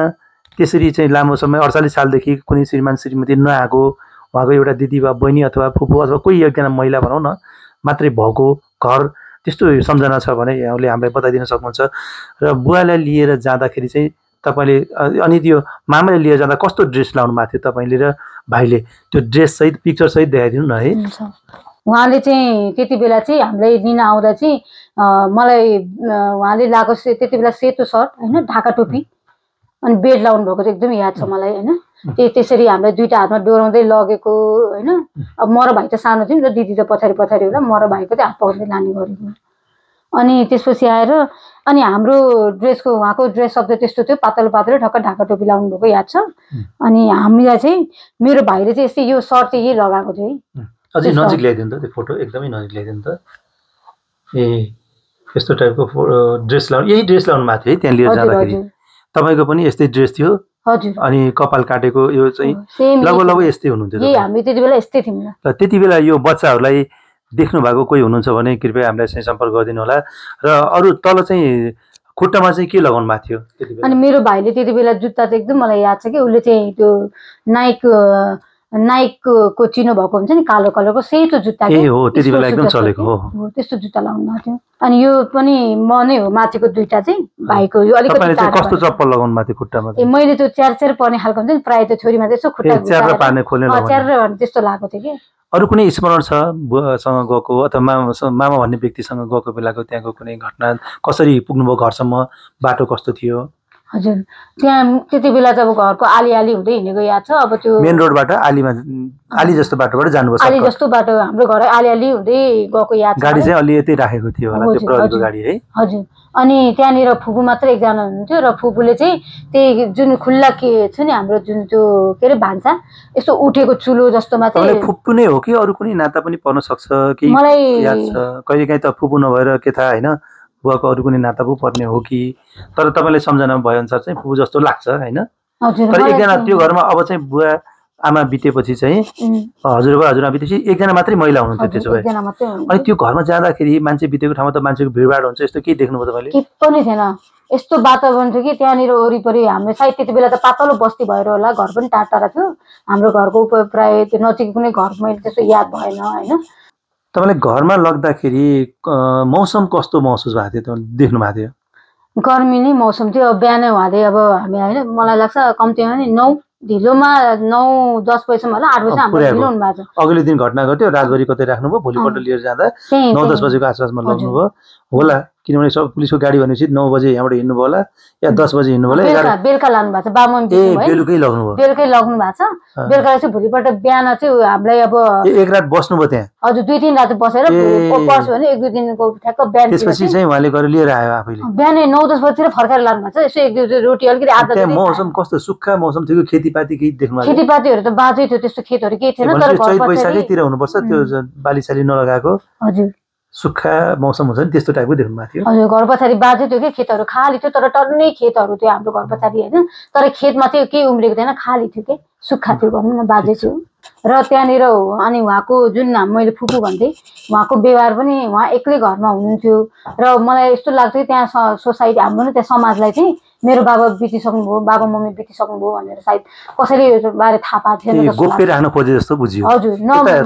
त्यसरी चाहिँ लामो समय 48 सालदेखि कुनै श्रीमान श्रीमती नआएको, उहाँको एउटा दिदी वा बहिनी अथवा फुपू अथवा कोही एकजना महिला भनौँ न मात्रै भएको घर त्यस्तो सम्झना छ भने यहाँले हामीलाई बताइदिन सक्नुहुन्छ। र बुवालाई लिएर जाँदाखेरि चाहिँ तपाईँले अनि त्यो मामाले लिएर जाँदा कस्तो ड्रेस लाउनु भएको थियो तपाईँले र भाइले? त्यो ड्रेससहित पिक्चरसहित देखाइदिनु न है। उहाँले चाहिँ त्यति बेला चाहिँ हामीलाई लिन आउँदा चाहिँ मलाई उहाँले लगाएको त्यति बेला सेतो सर्ट होइन, ढाका टोपी अनि बेड लाउनु भएको चाहिँ एकदम याद छ मलाई होइन। त्यसरी हामीलाई 2टा हातमा डोराउँदै लगेको होइन। अब म र भाइ त सानो थियौँ र दिदी त पछाडि होला, म र भाइको चाहिँ हात पक्रिँदै लाने गरेको। अनि त्यसपछि आएर अनि हाम्रो ड्रेसको उहाँको ड्रेस शब्द त्यस्तो थियो, पातलो ठक्क ढाका टोपी लाउनु भएको याद छ। अनि हामीलाई चाहिँ मेरो भाइले चाहिँ यस्तै यो सर्ट चाहिँ यही लगाएको थियो है। अझै नजिक ल्याइदिनु त त्यो फोटो, एकदमै नजिक ल्याइदिनु त। ए यस्तो टाइपको ड्रेस लाउनु, यही ड्रेस लाउनु भएको थियो है त्यहाँ लिएर जाँदाखेरि? तपाईँको पनि यस्तै ड्रेस थियो? हजुर। अनि कपाल काटेको यो चाहिँ लगभग यस्तै हुनुहुन्थ्यो? हामी त्यति बेला यस्तै थियौँ। र त्यति बेला यो बच्चाहरूलाई देख्नु भएको कोही हुनुहुन्छ भने कृपया हामीलाई चाहिँ सम्पर्क गरिदिनु होला। र अरू तल चाहिँ खुट्टामा चाहिँ के लगाउनु भएको थियो त्यति बेला? अनि मेरो भाइले त्यति बेला जुत्ता चाहिँ एकदम मलाई याद छ कि उसले चाहिँ त्यो नाइकको चिनो भएको हुन्छ नि कालो कलरको सेतो जुत्ता। ए हो त्यति बेला एकदम चलेको हो, त्यस्तो जुत्ता लाउनु भएको थियो। अनि यो पनि म नै हो, माथिको 2टा चाहिँ भाइको। यो अलिकति कस्तो चप्पल लगाउनु भएको थियो खुट्टामा? मैले त्यो च्यार पर्ने खालको हुन्छ नि, प्रायः त्यो छोरीमा त्यसो खुट्टा च्यार त्यस्तो लगाएको थियो कि। अरू कुनै स्मरण छ बुवासँग गएको अथवा मामा भन्ने व्यक्तिसँग गएको बेलाको त्यहाँको कुनै घटना? कसरी पुग्नुभयो घरसम्म, बाटो कस्तो थियो? हजुर त्यहाँ त्यति बेला चाहिँ अब घरको आली हुँदै हिँडेको याद छ। अब त्यो मेन रोडबाट आली जस्तो बाटोबाट जानुभयो? आली जस्तो बाटो हाम्रो घर आली हुँदै गएको याद छ। गाडी चाहिँ अलि यतै राखेको थियो होला त्यो प्रहरीको गाडी है? हजुर। अनि त्यहाँनिर फुपू मात्र एकजना हुनुहुन्थ्यो र फुपूले चाहिँ त्यही जुन खुल्ला के छ नि हाम्रो जुन त्यो के अरे भान्सा यस्तो उठेको चुलो जस्तोमा चाहिँ। फुपू नै हो कि अरू कुनै नाता पनि पर्न सक्छ कि? मलाई याद छ कहिलेकाहीँ त फुपू नभएर के थाहा होइन, बुवाको अरू कुनै नाता पो पर्ने हो कि? तर तपाईँलाई सम्झना भए अनुसार चाहिँ फुपू जस्तो लाग्छ होइन? तर एकजना त्यो घरमा अब चाहिँ बुवा आमा बितेपछि चाहिँ हजुरबा हजुरआमा बितेपछि एकजना मात्रै महिला हुनुहुन्थ्यो त्यसो भए। एकजना मात्रै हुनुहुन्थ्यो। अनि त्यो घरमा जाँदाखेरि मान्छे बितेको ठाउँमा त मान्छेको भिडभाड हुन्छ, यस्तो के देख्नुभयो तपाईँले? के पनि थिएन, यस्तो वातावरण थियो कि त्यहाँनिर वरिपरि हाम्रो सायद त्यति बेला त पातलो बस्ती भएर होला, घर पनि टाढा टाढा थियो। हाम्रो घरको प्राय त्यो नजिक कुनै घर मैले त्यस्तो याद भएन होइन। तपाईँलाई घरमा लग्दाखेरि मौसम कस्तो महसुस भएको थियो, देख्नु भएको थियो? गर्मी नै मौसम थियो। बिहानै उहाँले अब हामी होइन मलाई लाग्छ कम्तीमा नि 9 ढिलोमा 9-10 बजीसम्म होला, 8 बजी हाम्रो ढिलो हुनुभएको छ। अघिल्लो दिन घटना घट्यो, रातभरि कतै राख्नुभयो, भोलिपल्ट लिएर जाँदा 9-10 बजेको आसपासमा लग्नुभयो होला, किनभने सब पुलिसको गाडी भनेपछि 9 बजे यहाँबाट हिँड्नुभयो होला या 10 बजे हिँड्नुभयो होला। बेलुका लानु भएको छ, बाबुआमा बेलुकै लग्नुभयो। बेलुकै लग्नु भएको छ। बेलुका चाहिँ भोलिपल्ट बिहान चाहिँ हामीलाई अब एक रात बस्नुभयो त्यहाँ? हजुर 2-3 रात बसेर पर्छ भने 1-2 दिनको ठ्याक्क बिहान त्यसपछि चाहिँ उहाँले गरेर लिएर आयो आफैले? बिहानै 9-10 बजीतिर फर्काएर लानु भएको छ। यसो 1-2 रोटी अलिकति आधा त्यहाँ मौसम कस्तो सुक्खा मौसम थियो? खेतीपाती केही देख्नु भएको? खेतीपातीहरू त बाँझै थियो, त्यस्तो खेतहरू केही थिएन। तर चैत वैशाखैतिर हुनुपर्छ त्यो बालीसाली नलगाएको हजुर सुक्खा मौसम हुन्छ नि, त्यस्तो टाइपको देख्नु भएको थियो? हजुर घर पछाडि बाँझै थियो कि, खेतहरू खाली थियो, तर टन्नै खेतहरू थियो हाम्रो घर पछाडि होइन। तर खेतमा चाहिँ केही उम्रेको थिएन, खाली थियो कि, सुक्खा थियो भनौँ न, बाँझै थियो। र त्यहाँनिर अनि उहाँको जुन मैले फुपू भन्थेँ, उहाँको व्यवहार पनि उहाँ एक्लै घरमा हुनुहुन्थ्यो। र मलाई यस्तो लाग्थ्यो कि त्यहाँ सोसाइटी हाम्रो नि त्यहाँ समाजलाई चाहिँ मेरो बाबा बितिसक्नुभयो, बाबा मम्मी बितिसक्नुभयो भनेर सायद कसैले यो बारे थाहा पाएको थिएन। गोप्य राख्न खोजे जस्तो बुझियो। हजुर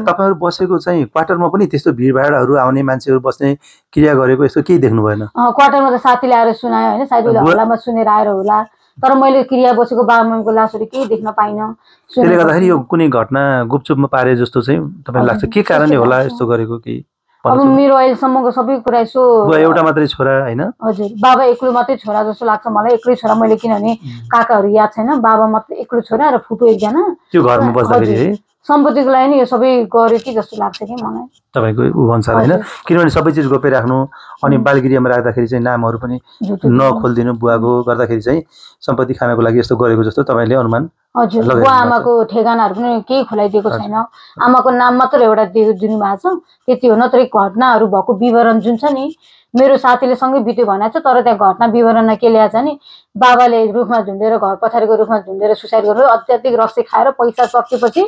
तपाईँहरू बसेको चाहिँ क्वार्टरमा पनि त्यस्तो भिडभाडहरू आउने मान्छेहरू बस्ने क्रिया गरेको यस्तो केही देख्नु भएन? क्वार्टरमा त साथीले आएर सुनायो होइन, सायद उसले हल्लामा सुनेर आएर होला। तर मैले क्रिया बसेको बाबा मम्मीको लासहरू केही देख्न पाइनँ। त्यसले गर्दाखेरि यो कुनै घटना गुपचुपमा पारे जस्तो चाहिँ तपाईँलाई लाग्छ? के कारणले होला यस्तो गरेको? केही अब मेरो अहिलेसम्मको सबै कुरा यसो एउटा मात्रै छोरा होइन? हजुर बाबा एक्लो मात्रै छोरा जस्तो लाग्छ मलाई, एक्लै छोरा मैले, किनभने काकाहरू याद छैन, बाबा मात्रै एक्लो छोरा र फुपू एकजना त्यो घरमा बस्दाखेरि है। सम्पत्तिको लागि नि यो सबै गर्यो कि जस्तो लाग्छ कि मलाई, तपाईँको अनुसार होइन? किनभने सबै चिज गोप्य राख्नु अनि बालगृहमा राख्दाखेरि चाहिँ नामहरू पनि नखोलिदिनु बुवाको गर्दाखेरि चाहिँ सम्पत्ति खानको लागि यस्तो गरेको जस्तो तपाईँले अनुमान? हजुर बुवा आमाको ठेगानाहरू पनि केही खुलाइदिएको छैन, आमाको नाम मात्र एउटा दिनुभएको छ, त्यति हो। नत्र घटनाहरू भएको विवरण जुन छ नि मेरो साथीले सँगै बित्यो भनेको छ, तर त्यहाँ घटना विवरणमा के ल्याएको छ नि बाबाले रुखमा झुन्डेर घर पछाडिको रुखमा झुन्डेर सुसाइड गर्यो, अत्याधिक रक्सी खाएर पैसा सकेपछि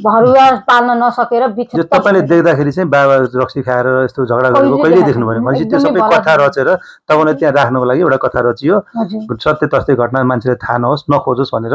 भरुवा पाल्न नसकेर बित्यो। तपाईँले देख्दाखेरि चाहिँ बाबा रक्सी खाएर यस्तो झगडा गरेको कहिले देख्नु भयो? भनेपछि त्यो सबै कथा रचेर तपाईँलाई त्यहाँ राख्नको लागि एउटा कथा रचियो, सत्य तथ्य घटना मान्छेले थाहा नहोस् नखोजोस् भनेर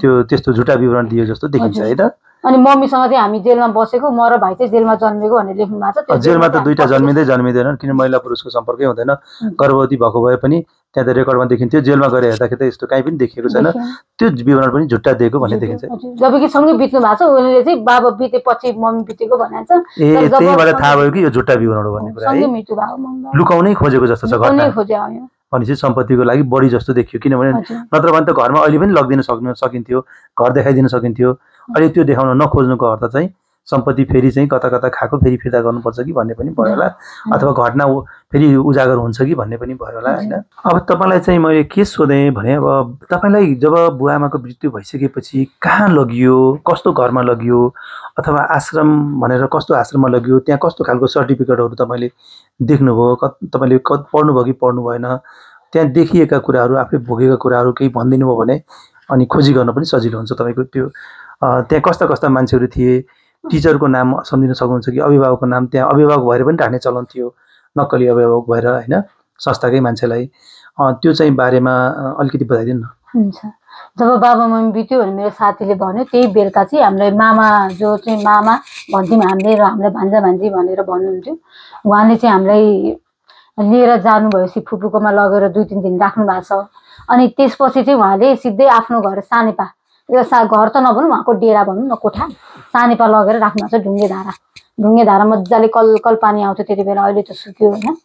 त्यो त्यस्तो झुटा विवरण दियो जस्तो देखिन्छ है त? अनि मम्मीसँग चाहिँ हामी जेलमा बसेको, म र भाइ चाहिँ जेलमा जन्मेको भनेर लेख्नु भएको छ। जेलमा त दुईटा जन्मिँदैन, किन महिला पुरुषको सम्पर्कै हुँदैन, गर्भवती भएको भए पनि त्यहाँ त रेकर्डमा देखिन्थ्यो। जेलमा गएर हेर्दाखेरि त यस्तो काहीँ पनि देखिएको छैन, त्यो विवरण पनि झुट्टा दिएको भन्ने देखिन्छ। जबकि सँगै बित्नु भएको छ, उसले चाहिँ बाबा बितेपछि मम्मी बितेको भनेको छ। त्यहीबाट थाहा भयो कि यो झुट्टा विवरण हो भन्ने कुरा है, लुकाउनै खोजेको जस्तो छ घटना भनेपछि सम्पत्तिको लागि बढी जस्तो देखियो। किनभने नत्र भने त घरमा अहिले पनि लगिदिन सकिन्थ्यो, घर देखाइदिन सकिन्थ्यो। अहिले त्यो देखाउन नखोज्नुको अर्थ चाहिँ सम्पत्ति फेरि चाहिँ कता कता खाएको फेरि फिर्ता गर्नुपर्छ कि भन्ने पनि भयो होला, अथवा घटना फेरि उजागर हुन्छ कि भन्ने पनि भयो होला होइन? अब तपाईँलाई चाहिँ मैले के सोधेँ भने, अब तपाईँलाई जब बुवा आमाको मृत्यु भइसकेपछि कहाँ लगियो, कस्तो घरमा लगियो, अथवा आश्रम भनेर कस्तो आश्रममा लगियो, त्यहाँ कस्तो खालको सर्टिफिकेटहरू तपाईँले देख्नुभयो, तपाईँले पढ्नुभयो कि पढ्नु भएन, त्यहाँ देखिएका कुराहरू आफूले भोगेका कुराहरू केही भनिदिनु भयो भने अनि खोजी गर्न पनि सजिलो हुन्छ तपाईँको। त्यो त्यहाँ कस्ता कस्ता मान्छेहरू थिए, टिचरको नाम सम्झिन सक्नुहुन्छ कि अभिभावकको नाम? त्यहाँ अभिभावक भएर पनि राख्ने चलन थियो, नक्कली अभिभावक भएर होइन, संस्थाकै मान्छेलाई। त्यो चाहिँ बारेमा अलिकति बताइदिनु न। हुन्छ। जब बाबा मम्मी बित्यो भने मेरो साथीले भन्यो, त्यही बेलुका चाहिँ हामीलाई मामा जो चाहिँ मामा भन्थ्यौँ हामीले र हामीलाई भान्जा भान्जी भनेर भन्नुहुन्थ्यो, उहाँले चाहिँ हामीलाई लिएर जानुभएपछि फुपूकोमा लगेर 2-3 दिन राख्नु भएको छ। अनि त्यसपछि चाहिँ उहाँले सिधै आफ्नो घर सानेपा, घर त नभनौँ उहाँको डेरा भनौँ न, कोठा सानेपा लगेर राख्नु भएको छ। ढुङ्गे धारा मजाले कल पानी आउँथ्यो त्यति बेला, अहिले त सुक्यो होइन।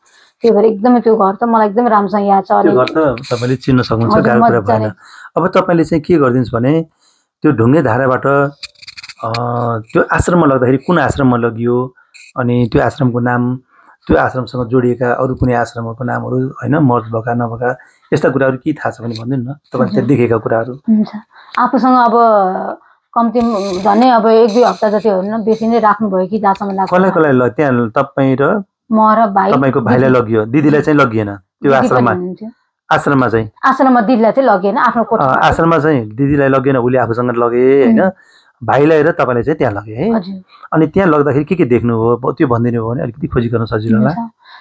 त्यो भएर एकदमै त्यो घर त मलाई एकदमै राम्रोसँग याद छ। त्यो घर त तपाईँले चिन्न सक्नुहुन्छ, गाह्रो कुरा भएन। अब तपाईँले चाहिँ के गरिदिनुहोस् भने त्यो ढुङ्गे धाराबाट त्यो आश्रममा लग्दाखेरि कुन आश्रममा लगियो, अनि त्यो आश्रमको नाम, त्यो आश्रमसँग जोडिएका अरू कुनै आश्रमहरूको नामहरू होइन, मर्ज भएका नभएका यस्ता कुराहरू के थाहा छ भने भनिदिनु न, तपाईँले त्यहाँ देखेका कुराहरू। हुन्छ। आफूसँग अब कम्ती झन् अब 1-2 हप्ता जति हो न, बेसी नै राख्नुभयो कि जहाँसम्म लाग्छ। कसलाई त्यहाँ तपाईँ र म र भाइ, तपाईँको भाइलाई लगियो, दिदीलाई चाहिँ लगिएन त्यो आश्रममा? आश्रममा दिदीलाई चाहिँ लगिएन, आफ्नो कोठा। आश्रममा चाहिँ दिदीलाई लगिएन, उसले आफूसँग लगे होइन, भाइलाई र तपाईँलाई चाहिँ त्यहाँ लग्यो है। हजुर अनि त्यहाँ लग्दाखेरि के देख्नुभयो त्यो भनिदिनु भयो भने अलिकति खोजी गर्न सजिलो होला।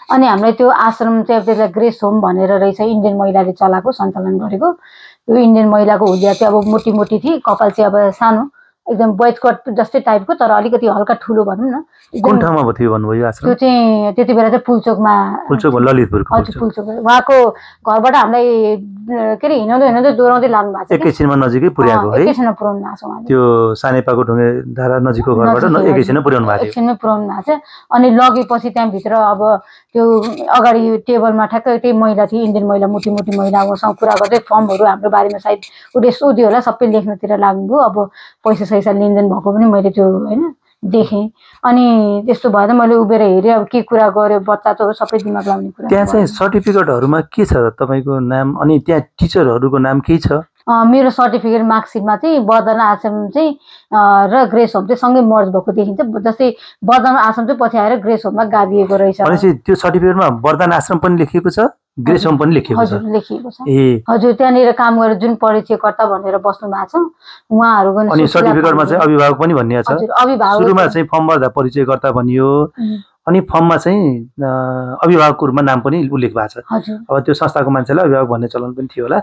अनि हामीलाई त्यो आश्रम चाहिँ त्यसलाई ग्रेस होम भनेर रहेछ, इन्डियन महिलाले चलाएको, सञ्चालन गरेको। त्यो इन्डियन महिलाको हुलिया चाहिँ अब मोटी मोटी थिए, कपाल चाहिँ अब सानो, एकदम बोइज कट जस्तै टाइपको, तर अलिकति हल्का ठुलो भनौँ न। कुन ठाउँमा थियो भन्नुभयो आश्रम? त्यो चाहिँ त्यति बेला चाहिँ पुल्चोकमा। ललितपुरको? हजुर पुल्चोक। उहाँको घरबाट हामीलाई के अरे हिँडाउँदै दोहोऱ्याउँदै लानु भएको छ। एकैछिनमा नजिकै पुर्याएको है? एकैछिनमा पुर्याउनु भएको छ उहाँले। त्यो सानेपाको ढुङ्गे धारा नजिकको घरबाट एकैछिनमा पुर्याउनु भएको थियो? एकैछिनमा पुर्याउनु भएको छ। अनि लगेपछि त्यहाँभित्र अब त्यो अगाडि टेबलमा ठ्याक्कै त्यही महिला थिए, इन्डियन महिला, मोटी मोटी महिला, उसँग कुरा गर्दै फर्महरू हाम्रो बारेमा सायद उसले सोध्यो होला, सबै लेख्नतिर लाग्नुभयो। अब पैसा सैसा लेनदेन भएको पनि मैले त्यो होइन देखेँ। अनि त्यस्तो भएर मैले उभिएर हेरेँ, अब के कुरा गर्यो, बच्चा त हो, सबै दिमाग लाउने कुरा। त्यहाँ चाहिँ सर्टिफिकेटहरूमा के छ तपाईँको नाम, अनि त्यहाँ टिचरहरूको नाम के छ? मेरो सर्टिफिकेट मार्कसिटमा चाहिँ वरदाना आश्रम चाहिँ र ग्रेस होम चाहिँ सँगै मर्ज भएको देखिन्छ। जस्तै वरदाना आश्रम चाहिँ पछि आएर ग्रेस होममा गाभिएको रहेछ। भनेपछि त्यो सर्टिफिकेटमा वरदाना आश्रम पनि लेखिएको छ, ग्रेस होम पनि लेखिएको छ? हजुर लेखिएको छ। हजुर त्यहाँनिर काम गरेर जुन परिचयकर्ता भनेर बस्नु भएको छ उहाँहरूको। अनि सर्टिफिकेटमा चाहिँ अभिभावक पनि भनिएको छ? अभिभावक सुरुमा चाहिँ फर्म भर्दा परिचयकर्ता भनियो, अनि फर्ममा चाहिँ अभिभावकको रूपमा नाम पनि उल्लेख भएको छ। अब त्यो संस्थाको मान्छेलाई अभिभावक भन्ने चलन पनि थियो होला।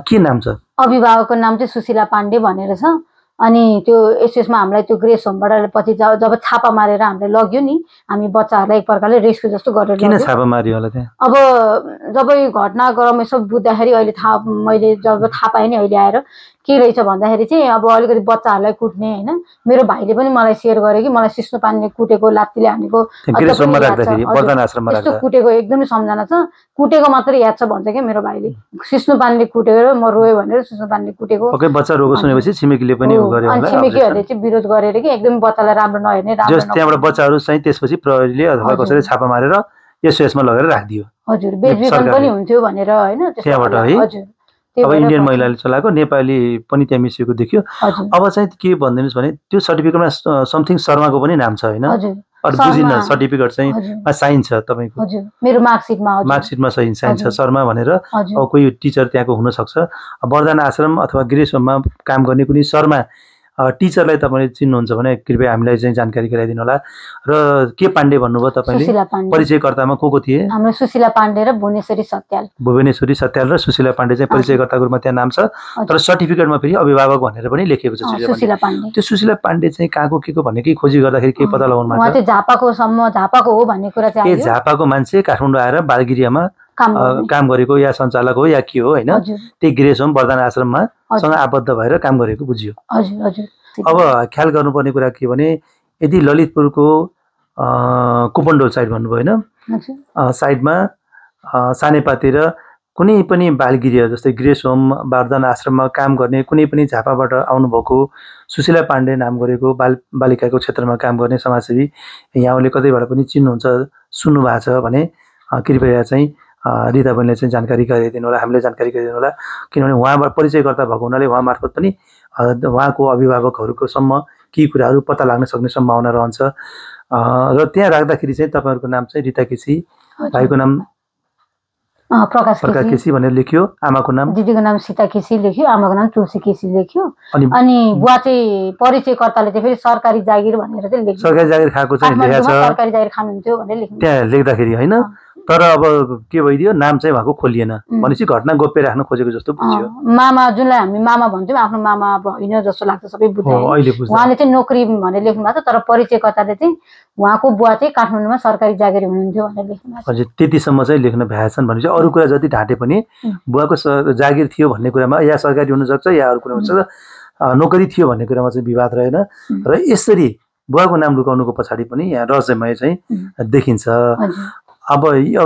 के नाम छ? अभिभावकको नाम चाहिँ सुशीला पाण्डे भनेर छ। अनि त्यो एसएसमा हामीलाई त्यो ग्रेस होमबाट पछि जब छापा मारेर हामीलाई लग्यो नि, हामी बच्चाहरूलाई एक प्रकारले रेस्क्यु जस्तो गरेर। किन छापा मार्यो होला त्यहाँ? अब जब यो घटनाक्रम यसो बुझ्दाखेरि अहिले मैले जब थाहा पाएँ नि अहिले आएर के रहेछ भन्दाखेरि चाहिँ अब अलिकति बच्चाहरूलाई कुट्ने होइन, मेरो भाइले पनि मलाई सेयर गर्यो कि मलाई सिस्नो पानीले कुटेको, लात्तीले हानेको, यस्तो कुटेको एकदमै सम्झना छ। कुटेको मात्रै याद छ भन्छ क्या मेरो भाइले, सिस्नो पानीले कुटेर म रोयो भनेर सिस्नो पानीले कुटेको। बच्चा रोएको सुनेपछि छिमेकीले पनि छिमेकीहरूले चाहिँ विरोध गरेर कि एकदमै बच्चालाई राम्रो नहेर्ने, त्यहाँबाट बच्चाहरू चाहिँ त्यसपछि प्रहरीले अथवा कसैले छापा मारेर एसओएसमा लगेर राखिदियो। हजुर बेचबिखन पनि हुन्थ्यो भनेर होइन त्यहाँबाट है। हजुर अब इन्डियन महिलाले चलाएको, नेपाली पनि त्यहाँ मिसिएको देखियो। अब चाहिँ के भनिदिनुहोस् भने त्यो सर्टिफिकेटमा समथिङ शर्माको पनि नाम छ होइन? बुझिन्न, सर्टिफिकेट चाहिँ साइन छ तपाईँको? मेरो मार्कसिटमा साइन छ शर्मा भनेर। अब कोही टिचर त्यहाँको हुनसक्छ। वरदाना आश्रम अथवा ग्रेस होममा काम गर्ने कुनै शर्मा टिचरलाई तपाईँले चिन्नुहुन्छ भने कृपया हामीलाई चाहिँ जानकारी गराइदिनु होला। र के पाण्डे भन्नुभयो तपाईँले? परिचयकर्तामा को थिए? हाम्रो सुशीला पाण्डे र भुवनेश्वरी सत्याल। भुवनेश्वरी सत्याल र सुशीला पाण्डे चाहिँ परिचयकर्ताको रूपमा त्यहाँ नाम छ। तर सर्टिफिकेटमा फेरि अभिभावक भनेर पनि लेखिएको छ सुशीला पाण्डे। त्यो सुशीला पाण्डे चाहिँ कहाँको के को भन्ने के खोजी गर्दाखेरि के पत्ता लगाउनु भएको छ? झापाको हो भन्ने कुरा चाहिँ झापाको मान्छे काठमाडौँ आएर बालगिरियामा काम गरेको या सञ्चालक हो या के हो होइन? त्यही ग्रेस होम वरदाना आश्रममा सँग आबद्ध भएर काम गरेको बुझियो। अब ख्याल गर्नुपर्ने कुरा के भने यदि ललितपुरको कुपन्डोल साइड भन्नुभयो होइन, साइडमा सानेपातिर कुनै पनि बालगिरिया जस्तै ग्रेस होम वरदाना आश्रममा काम गर्ने कुनै पनि झापाबाट आउनुभएको सुशीला पाण्डे नाम गरेको बालिकाको क्षेत्रमा काम गर्ने समाजसेवी यहाँले कतैबाट पनि चिन्नुहुन्छ, सुन्नु भएको छ भने कृपया चाहिँ रिता बहिनीले चाहिँ जानकारी गराइदिनु होला, हामीले जानकारी गराइदिनु होला। किनभने उहाँबाट परिचयकर्ता भएको हुनाले उहाँ मार्फत पनि उहाँको अभिभावकहरूको सम्म केही कुराहरू पत्ता लाग्न सक्ने सम्भावना रहन्छ। र त्यहाँ राख्दाखेरि चाहिँ तपाईँहरूको नाम चाहिँ रिता केसी, भाइको नाम प्रकाश केसी भनेर लेख्यो, आमाको नाम दिदीको नाम सीता केसी लेख्यो, आमाको नाम तुलसी केसी लेख्यो। अनि बुवा चाहिँ परिचयकर्ताले चाहिँ फेरि सरकारी जागिर भनेर चाहिँ लेख्यो, सरकारी जागिर खाएको चाहिँ लेखेको छ, सरकारी जागिर खानुहुन्थ्यो भनेर लेख्नु त्यहाँ लेख्दाखेरि होइन। तर अब के भइदियो, नाम चाहिँ उहाँको खोलिएन भनेपछि घटना गोप्य राख्न खोजेको जस्तो बुझ्यो। मामा जुनलाई हामी मामा भन्छौँ, आफ्नो मामा होइन जस्तो लाग्छ, सबै बुझ्यो। उहाँले चाहिँ नोकरी भनेर लेख्नु भएको छ, तर परिचयकर्ताले चाहिँ उहाँको बुवा चाहिँ काठमाडौँमा सरकारी जागिर हुनुहुन्थ्यो भनेर लेख्नु भएको छ। हजुर त्यतिसम्म चाहिँ लेख्न भ्याएछन् भनेपछि अरू कुरा जति ढाँटे पनि बुवाको जागिर थियो भन्ने कुरामा या सरकारी हुनसक्छ या अरू कुरो हुनसक्छ, नोकरी थियो भन्ने कुरामा चाहिँ विवाद रहेन। र यसरी बुवाको नाम लुकाउनुको पछाडि पनि यहाँ रहस्यमय चाहिँ देखिन्छ। अब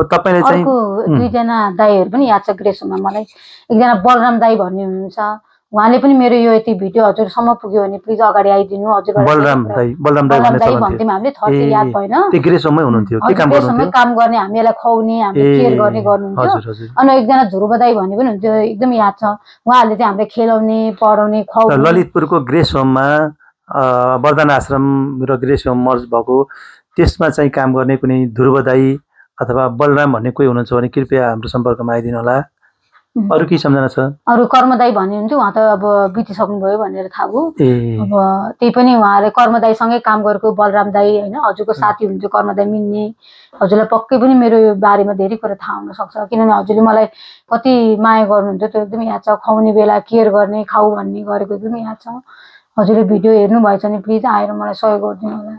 तपाईँले चाहिँ दुईजना दाईहरू पनि याद छ ग्रेस होममा मलाई, एकजना बलराम दाई भन्ने हुनुहुन्छ, उहाँले पनि मेरो यो यति भिडियो हजुरसम्म पुग्यो भने प्लिज अगाडि आइदिनु। हजुर बलराम दाई भन्थ्यौँ हामीले, थर्टी याद भएन, ग्रेस होममै हुनुहुन्थ्यो, काम गर्ने, हामीलाई खुवाउने, हामीले केयर गर्ने गर्नुहुन्थ्यो। अनि एकजना ध्रुव दाई भन्ने पनि हुन्थ्यो, एकदम याद छ, उहाँहरूले चाहिँ हामीले खेलाउने, पढाउने, खुवाउने। ललितपुरको ग्रेस होममा वरदाना आश्रम र ग्रेस होम मर्ज भएको त्यसमा चाहिँ काम गर्ने कुनै ध्रुव दाई अथवा बलराम भन्ने कोही हुनुहुन्छ भने कृपया हाम्रो सम्पर्कमा आइदिनु होला। अरू के सम्झना छ? अरू कर्मदाई भन्नुहुन्थ्यो, उहाँ त अब बितिसक्नुभयो भनेर थाहा भयो। ए अब त्यही पनि उहाँले कर्मदाईसँगै काम गरेको बलराम दाई होइन, हजुरको साथी हुनुहुन्थ्यो कर्मदाई मिल्ने। हजुरलाई पक्कै पनि मेरो यो बारेमा धेरै कुरा थाहा हुनसक्छ, किनभने हजुरले मलाई कति माया गर्नुहुन्थ्यो त्यो एकदम याद छ। खुवाउने बेला केयर गर्ने, खाऊ भन्ने गरेको एकदम याद छ। हजुरले भिडियो हेर्नुभएछ भने प्लिज आएर मलाई सहयोग गरिदिनु होला।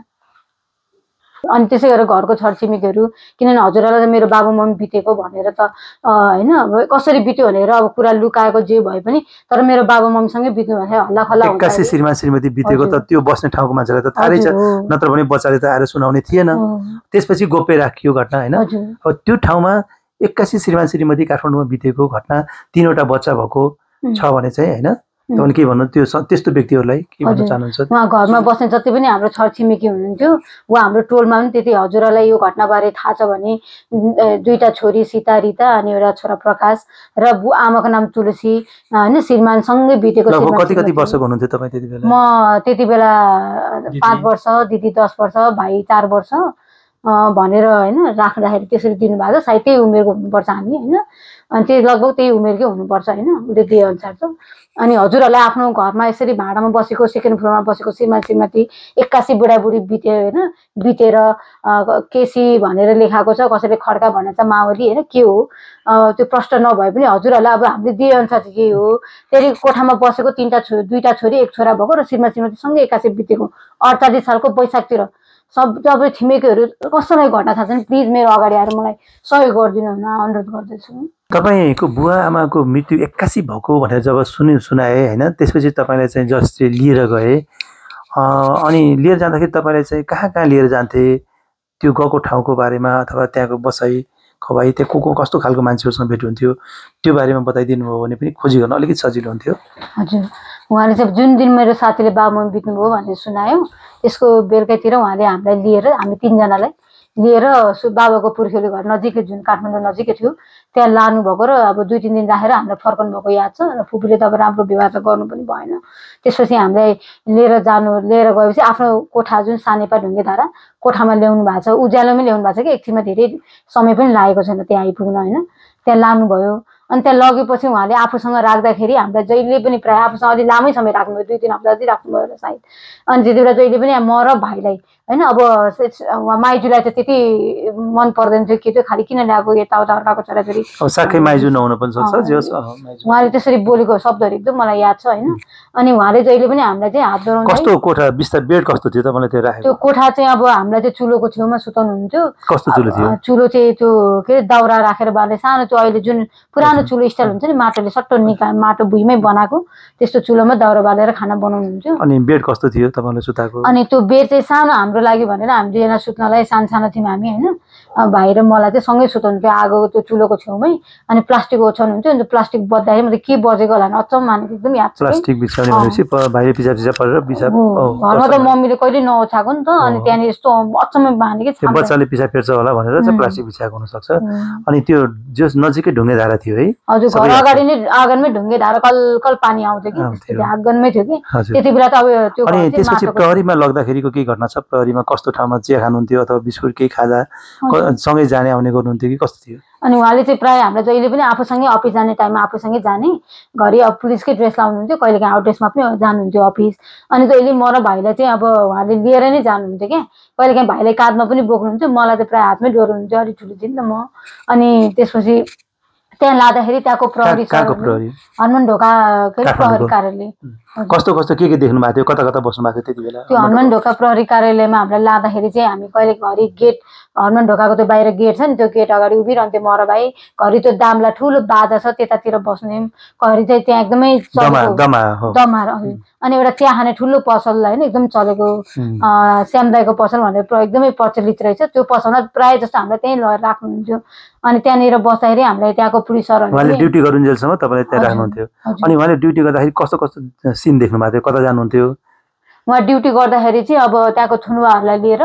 अनि त्यसै गरेर घरको छरछिमेकीहरू, किनभने हजुरलाई त मेरो बाबु मम्मी बितेको भनेर त होइन, अब कसरी बित्यो भनेर अब कुरा लुकाएको जे भए पनि, तर मेरो बाबु मम्मीसँगै बित्नु भने हल्ला खल्ला हुन्छ। एक्कासी श्रीमान श्रीमती बितेको त त्यो बस्ने ठाउँको मान्छेलाई त थाहै छ, नत्र भने बच्चाले त आएर सुनाउने थिएन। त्यसपछि गोप्य राखियो घटना होइन। अब त्यो ठाउँमा एक्कासी श्रीमान श्रीमती काठमाडौँमा बितेको घटना, 3वटा बच्चा भएको छ भने चाहिँ होइन, तपाईँले के भन्नु त्यो त्यस्तो व्यक्तिहरूलाई के भन्न चाहनुहुन्छ? उहाँ घरमा बस्ने जति पनि हाम्रो छरछिमेकी हुनुहुन्थ्यो, उहाँ हाम्रो टोलमा पनि त्यति हजुरलाई यो घटनाबारे थाहा छ भने 2टा छोरी सीता रिता अनि एउटा छोरा प्रकाश र आमाको नाम तुलसी होइन, श्रीमानसँगै बितेको। कति कति वर्षको हुनुहुन्थ्यो तपाईँ त्यति बेला? म त्यति बेला 5 वर्ष, दिदी 10 वर्ष, भाइ 4 वर्ष भनेर होइन राख्दाखेरि त्यसरी दिनुभएको छ। सायद त्यही उमेरको हुनुपर्छ हामी होइन, अनि त्यो लगभग त्यही उमेरकै हुनुपर्छ होइन, उसले दिए अनुसार त। अनि हजुरहरूलाई आफ्नो घरमा यसरी भाडामा बसेको, सेकेन्ड फ्लोरमा बसेको श्रीमान श्रीमती 81 बुढाबुढी बित्यो होइन, बितेर केसी भनेर लेखाएको छ, कसैले खड्का भनेको छ, मावली होइन, के हो त्यो प्रश्न नभए पनि हजुरहरूलाई अब हामीले दिए अनुसार चाहिँ के हो। त्यही कोठामा बसेको 2टा छोरी 1 छोरा भएको र श्रीमान श्रीमतीसँगै 81 बितेको 48 सालको वैशाखतिर। सब तपाईँ छिमेकीहरू कसैलाई घटना थाहा छैन, प्लिज मेरो अगाडि आएर मलाई सहयोग गरिदिनु हुन अनुरोध गर्दछु। तपाईँको बुवा आमाको मृत्यु 81 भएको भनेर जब सुनाए होइन, त्यसपछि तपाईँलाई चाहिँ जसले लिएर गए, अनि लिएर जाँदाखेरि तपाईँलाई चाहिँ कहाँ कहाँ लिएर जान्थे, त्यो गएको ठाउँको बारेमा अथवा त्यहाँको बसाइ खवाई, त्यहाँ को कस्तो खालको मान्छेहरूसँग भेट हुन्थ्यो, त्यो बारेमा बताइदिनु भयो भने पनि खोजी गर्न अलिकति सजिलो हुन्थ्यो। हजुर, उहाँले चाहिँ जुन दिन मेरो साथीले बाबुआमा बित्नुभयो भनेर सुनायो, त्यसको बेलुकैतिर उहाँले हामीलाई लिएर, हामी 3जनालाई लिएर बाबाको पुर्ख्यौली घर नजिकै, जुन काठमाडौँ नजिकै थियो, त्यहाँ लानुभएको र अब 2-3 दिन राखेर हामीलाई फर्काउनु भएको याद छ। र फुपूले त अब राम्रो व्यवहार त गर्नु पनि भएन। त्यसपछि हामीलाई लिएर गएपछि आफ्नो कोठा, जुन सानेपा ढुङ्गेधारा कोठामा ल्याउनु भएको छ, उज्यालोमै ल्याउनु भएको छ कि एकछिनमा, धेरै समय पनि लागेको छैन त्यहाँ आइपुग्न होइन। त्यहाँ लानुभयो, अनि त्यहाँ लगेपछि उहाँले आफूसँग राख्दाखेरि हामीलाई जहिले पनि प्रायः आफूसँग अलि लामै समय राख्नुभयो, 2-3 हप्ता जति राख्नुभयो होला सायद। अनि त्यति बेला जहिले पनि म र भाइलाई होइन, अब माइजूलाई त त्यति मन पर्दैन थियो, के थियो खालि किन ल्याएको यताउता अर्काको छोराछोरी, साकै माइजू नहुन पनि सक्छ। उहाँले त्यसरी बोलेको शब्दहरू एकदम मलाई याद छ होइन। अनि उहाँले जहिले पनि हामीलाई चाहिँ हात जोडाउँदै, कस्तो कोठा बिस्तार बेड कस्तो थियो तपाईँले त्यो राखेको? त्यो कोठा चाहिँ अब हामीलाई चाहिँ चुलोको छेउमा सुताउनुहुन्थ्यो। कस्तो चुलो थियो? चुलो चाहिँ त्यो के अरे दाउरा राखेर बाल्ने सानो, त्यो अहिले जुन पुरानो चुलो स्टाइल हुन्छ नि, माटोले सट्टो माटो भुइँमै बनाएको त्यस्तो चुलोमा दाउरा बालेर खाना बनाउनुहुन्थ्यो। अनि बेड कस्तो थियो तपाईँले सुताएको? अनि त्यो बेड चाहिँ सानो हाम्रो लागि भनेर हामी 2जना सुत्नलाई सानो थियौँ हामी होइन। भाइ र मलाई चाहिँ सँगै सुताउनु थियो आगो त्यो चुलोको छेउमै। अनि प्लास्टिक ओछ्याउनु हुन्थ्यो, अनि प्लास्टिक बज्दाखेरि मतलब के बजेको होला अचम्म मानेको एकदम याद छ। प्लास्टिक बिछाउने भनेपछि भाइले पिछा परेर घरमा त मम्मीले कहिले नओछ्याएको नि त, अनि त्यहाँनिर यस्तो अचम्म मानेको त्यो बच्चाले पिछा फेर्छ होला भनेर चाहिँ प्लास्टिक बिछाएको हुनसक्छ। अनि त्यो जस नजिकै ढुङ्गेधारा थियो है? हजुर, घर अगाडि नै आँगनमै ढुङ्गेधारा कल पानी आउँथ्यो कि, आँगनमै थियो कि त्यति बेला त। अब त्यो अनि त्यसपछि प्रहरीमा लग्दाखेरिको के घटना छ? प्रहरीमा कस्तो ठाउँमा चिया खानुहुन्थ्यो अथवा बिस्कुट केही खाजा सँगै जाने आउने गर्नुहुन्थ्यो कि कस्तो थियो? अनि उहाँले चाहिँ प्रायः हामीलाई जहिले पनि आफूसँगै अफिस जाने टाइममा आफूसँगै जाने, घरि अब पुलिसकै ड्रेस लाउनुहुन्थ्यो, कहिलेकाहीँ आउट ड्रेसमा पनि जानुहुन्थ्यो अफिस। अनि जहिले म र भाइलाई चाहिँ अब उहाँले लिएर नै जानुहुन्थ्यो क्या, कहिलेकाहीँ भाइलाई काँधमा पनि बोक्नुहुन्थ्यो, मलाई चाहिँ प्रायः हातमै डोर्नुहुन्थ्यो, अलिक ठुलो थिएँ नि त म। अनि त्यसपछि त्यहाँ लाँदाखेरि त्यहाँको प्रहरी हनुमान ढोका प्रहरी कार्यालय, कस्तो कस्तो के देख्नु भएको थियो, कता कता बस्नु भएको थियो त्यति बेला? त्यो हनुमान ढोका प्रहरी कार्यालयमा हामीलाई लाँदाखेरि चाहिँ हामी कहिले घरि गेट, हनुमान ढोकाको त्यो बाहिर गेट छ नि, त्यो गेट अगाडि उभिरहन्थ्यो म र भाइ। घरि त्यो दामला ठुलो बाजा छ त्यतातिर बस्ने, घरि चाहिँ त्यहाँ एकदमै दमार। अनि एउटा चिया खाने ठुलो पसल होइन, एकदम चलेको श्यामदाईको पसल भनेर एकदमै प्रचलित रहेछ, त्यो पसलमा प्रायः जस्तो हामीलाई त्यहीँ लगेर राख्नुहुन्थ्यो। अनि त्यहाँनिर बस्दाखेरि हामीलाई त्यहाँको पुलिस सरहरूले ड्युटी गरुन्जेलसम्म तपाईँले त्यहाँ राख्नुहुन्थ्यो। अनि उहाँले ड्युटी गर्दाखेरि कस्तो कस्तो सिन देख्नु भएको थियो, कता जानुहुन्थ्यो? उहाँ ड्युटी गर्दाखेरि चाहिँ अब त्यहाँको थुनुवाहरूलाई लिएर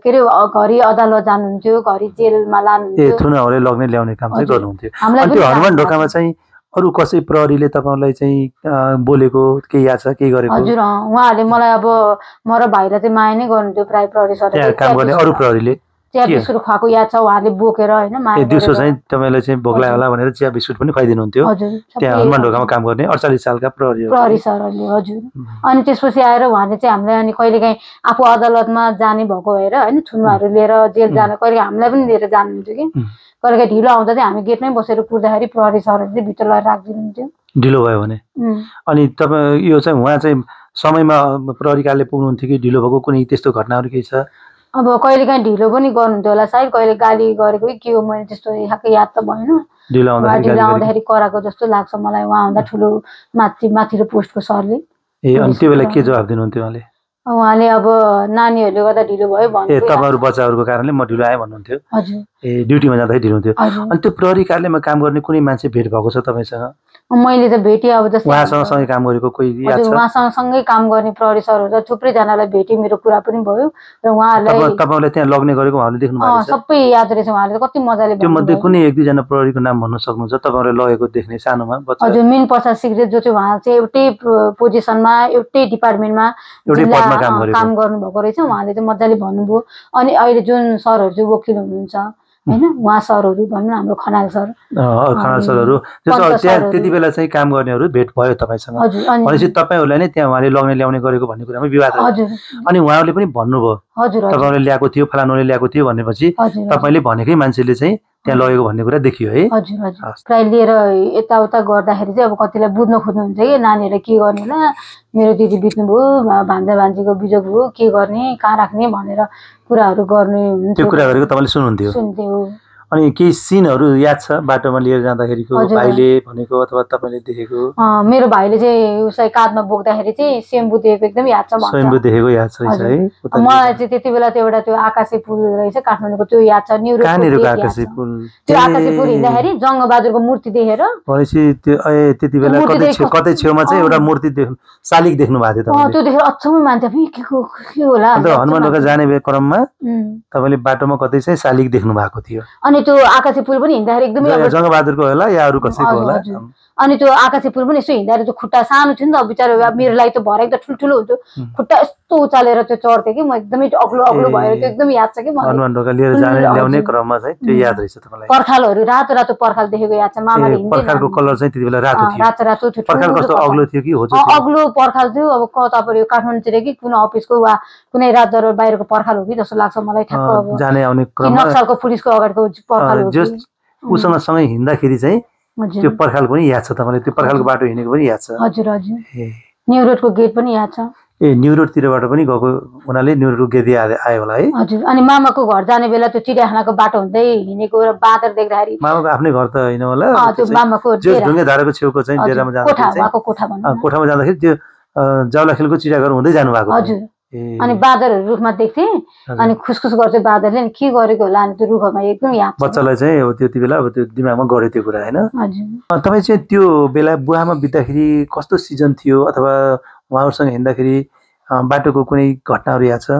के अरे घरि अदालत जानुहुन्थ्यो, घरि जेलमा लानुहुन्थ्यो। थुनुवाहरूले लग्ने ल्याउने काम चाहिँ गर्नुहुन्थ्यो। अनि त्यो हनुमान ढोकामा चाहिँ अरू कसै प्रहरीले तपाईँलाई चाहिँ बोलेको केही याद छ, केही गरेको? हजुर, उहाँहरूले मलाई अब म र भाइलाई चाहिँ माया नै गर्नुहुन्थ्यो प्रायः प्रहरी सर, काम गर्ने अरू प्रहरीले। चिया बिस्कुट खुवाएको याद छ उहाँले बोकेर होइन माया दिउँसो चाहिँ तपाईँलाई चाहिँ भोक लाग्यो होला भनेर चिया बिस्कुट पनि खुवाइदिनुहुन्थ्यो त्यहाँ हनुमान ढोकामा काम गर्ने 48 सालका प्रहरी सरहरूले हजुर। अनि त्यसपछि आएर उहाँले चाहिँ हामीलाई अनि कहिलेकाहीँ आफू अदालतमा जाने भएको भएर होइन थुनुवाहरू लिएर जेल जान कहिले हामीलाई पनि लिएर जानुहुन्थ्यो कि कहिलेकाहीँ ढिलो आउँदा चाहिँ हामी गेटमै बसेर कुर्दाखेरि प्रहरी सरहरूले चाहिँ भित्र लगेर राखिदिनुहुन्थ्यो ढिलो भयो भने। अनि तपाईँ यो चाहिँ उहाँ चाहिँ समयमा प्रहरी कार्यालय पुग्नुहुन्थ्यो कि ढिलो भएको कुनै त्यस्तो घटनाहरू केही छ? अब कहिलेकाहीँ ढिलो पनि गर्नुहुन्थ्यो होला सायद, कहिले गाली गरेको कि के हो मैले त्यस्तो याद त भएन। ढिलो आउँदाखेरि कराएको जस्तो लाग्छ मलाई उहाँ आउँदा ठुलो माथिल्लो पोस्टको सरले। अनि त्यो बेला के जवाब दिनुहुन्थ्यो उहाँले? उहाँले अब नानीहरूले गर्दा ढिलो भयो भन्नु। तपाईँहरू बच्चाहरूको कारणले म ढिलो आएँ भन्नुहुन्थ्यो? हजुर। ड्युटीमा जाँदाखेरि ढिलो हुन्थ्यो। अनि त्यो प्रहरी कार्यालयमा काम गर्ने कुनै मान्छे भेट भएको छ तपाईँसँग? मैले त भेटेँ अब जस्तै उहाँसँग सँगै काम गरेको कोही याद छ? उहाँसँग सँगै काम गर्ने प्रहरी सरहरू थुप्रैजनालाई भेटेँ, मेरो कुरा पनि भयो र उहाँहरूलाई तपाईँलाई त्यहाँ लग्ने गरेको उहाँले देख्नु भएको छ? सबै याद रहेछ उहाँले कति मजाले। त्यो मध्ये कुनै एक दुईजना प्रहरीको नाम भन्न सक्नुहुन्छ तपाईँलाई लगेको देख्ने सानोमा बच्चा? हजुर, मीन प्रसाद सिग्रेट जो चाहिँ उहाँ चाहिँ एउटै पोजिसनमा एउटै डिपार्टमेन्टमा काम गर्नुभएको रहेछ, उहाँले चाहिँ मजाले भन्नुभयो। अनि अहिले जुन सरहरू चाहिँ वकिल हुनुहुन्छ होइन उहाँ सरहरू भनौँ न हाम्रो खनाल सर सरहरू त्यति बेला चाहिँ काम गर्नेहरू भेट भयो तपाईँसँग? भनेपछि तपाईँहरूलाई नै त्यहाँ उहाँले लग्ने ल्याउने गरेको भन्ने कुरामा विवाद भयो। अनि उहाँहरूले पनि भन्नुभयो तपाईँहरूले ल्याएको थियो फलानुले ल्याएको थियो भनेपछि तपाईँले भनेकै मान्छेले चाहिँ त्यहाँ लगेको भन्ने कुरा देखियो है? हजुर हजुर। प्राय लिएर यताउता गर्दाखेरि चाहिँ अब कतिलाई बुझ्न खोज्नुहुन्छ कि नानीहरूलाई के गर्ने होला, मेरो दिदी बित्नुभयो, भान्जा भान्जीको बिजोग भयो, के गर्ने कहाँ राख्ने भनेर कुराहरू गर्ने हुन्थ्यो। त्यो कुरा गरेको तपाईँले सुन्नुहुन्थ्यो? अनि केही सिनहरू याद छ बाटोमा लिएर जाँदाखेरिको भाइले भनेको अथवा तपाईँले देखेको? मेरो भाइले चाहिँ उसलाई काँधमा बोक्दाखेरि चाहिँ स्वयम्भू देखेको एकदम याद छ। स्वयम्भू देखेको याद छ है? मलाई चाहिँ त्यति बेला त्यो एउटा त्यो आकाशे पुल रहेछ काठमाडौँको, त्यो याद छ। आकाशे पुल, त्यो आकाशे पुल हिँड्दाखेरि जङ्गबहादुरको मूर्ति देखेर भनेपछि त्यो त्यति बेला कतै छेउमा चाहिँ एउटा मूर्ति देख्नु शालिग देख्नु भएको थियो? त्यो देखेर अचम्मै मान्थ्यो के होला। हनुमान ढोका जाने क्रममा तपाईँले बाटोमा कतै चाहिँ शालिग देख्नु भएको थियो? अनि त्यो आकाशे पुल पनि हिँड्दाखेरि एकदमै जङ्गबहादुरको होला या अरू कसैको होला? अनि त्यो आकाशे पुल पनि यसो हिँड्दाखेरि त्यो खुट्टा सानो थियो नि त बिचारो, मेरो लागि त भरे त ठुल्ठुलो हुन्थ्यो, खुट्टा यस्तो उचालेर त्यो चढ्थेँ कि म एकदमै अग्लो अग्लो भएर त्यो एकदमै याद छ कि हनुमान ढोका लिएर जाने ल्याउने क्रममा चाहिँ त्यो याद रहेछ तपाईँलाई? पर्खालहरू रातो रातो पर्खाल देखेको याद छ। मामाले पर्खालको कलर चाहिँ त्यति बेला रातो थियो? रातो रातो थियो। पर्खाल कस्तो अग्लो थियो कि? अग्लो पर्खाल थियो। अब कता पर्यो काठमाडौँतिर कि कुनै अफिसको वा कुनै रातदरबार बाहिरको पर्खाल हो कि जस्तो लाग्छ मलाई। ठ्याक्क जाने आउने क्रममा नक्सलको पुलिसको अगाडिको पर्खाल हो। उसँग सँगै हिँड्दाखेरि चाहिँ त्यो पर्खाल पनि याद छ तपाईँले? त्यो पर्खालको बाटो हिँडेको पनि याद छ? हजुर हजुर। न्यू रोडको गेट पनि याद छ। न्यू रोडतिरबाट पनि गएको हुनाले न्यू रोडको गेट आयो होला है? हजुर। अनि मामाको घर जाने बेला त्यो चिडियाखानाको बाटो हुँदै हिँडेको र बाँदर देख्दाखेरि मामाको आफ्नै घर त होइन होला? त्यो मामाको ढुङ्गे धाराको छेउको चाहिँ डेरामा कोठामा जाँदाखेरि त्यो जाउलाखेलको चिडियाघर हुँदै जानु भएको? हजुर। अनि बाँदरहरू रुखमा देख्थे अनि खुसखुस गर्थ्यो बाँदरले, अनि के गरेको होला अनि त्यो रुखमा एकदम याद छ। बच्चालाई चाहिँ अब त्यति बेला अब त्यो दिमागमा गऱ्यो त्यो कुरा होइन? हजुर। तपाईँ चाहिँ त्यो बेला बुवामा बित्दाखेरि कस्तो सिजन थियो अथवा उहाँहरूसँग हिँड्दाखेरि बाटोको कुनै घटनाहरू याद छ?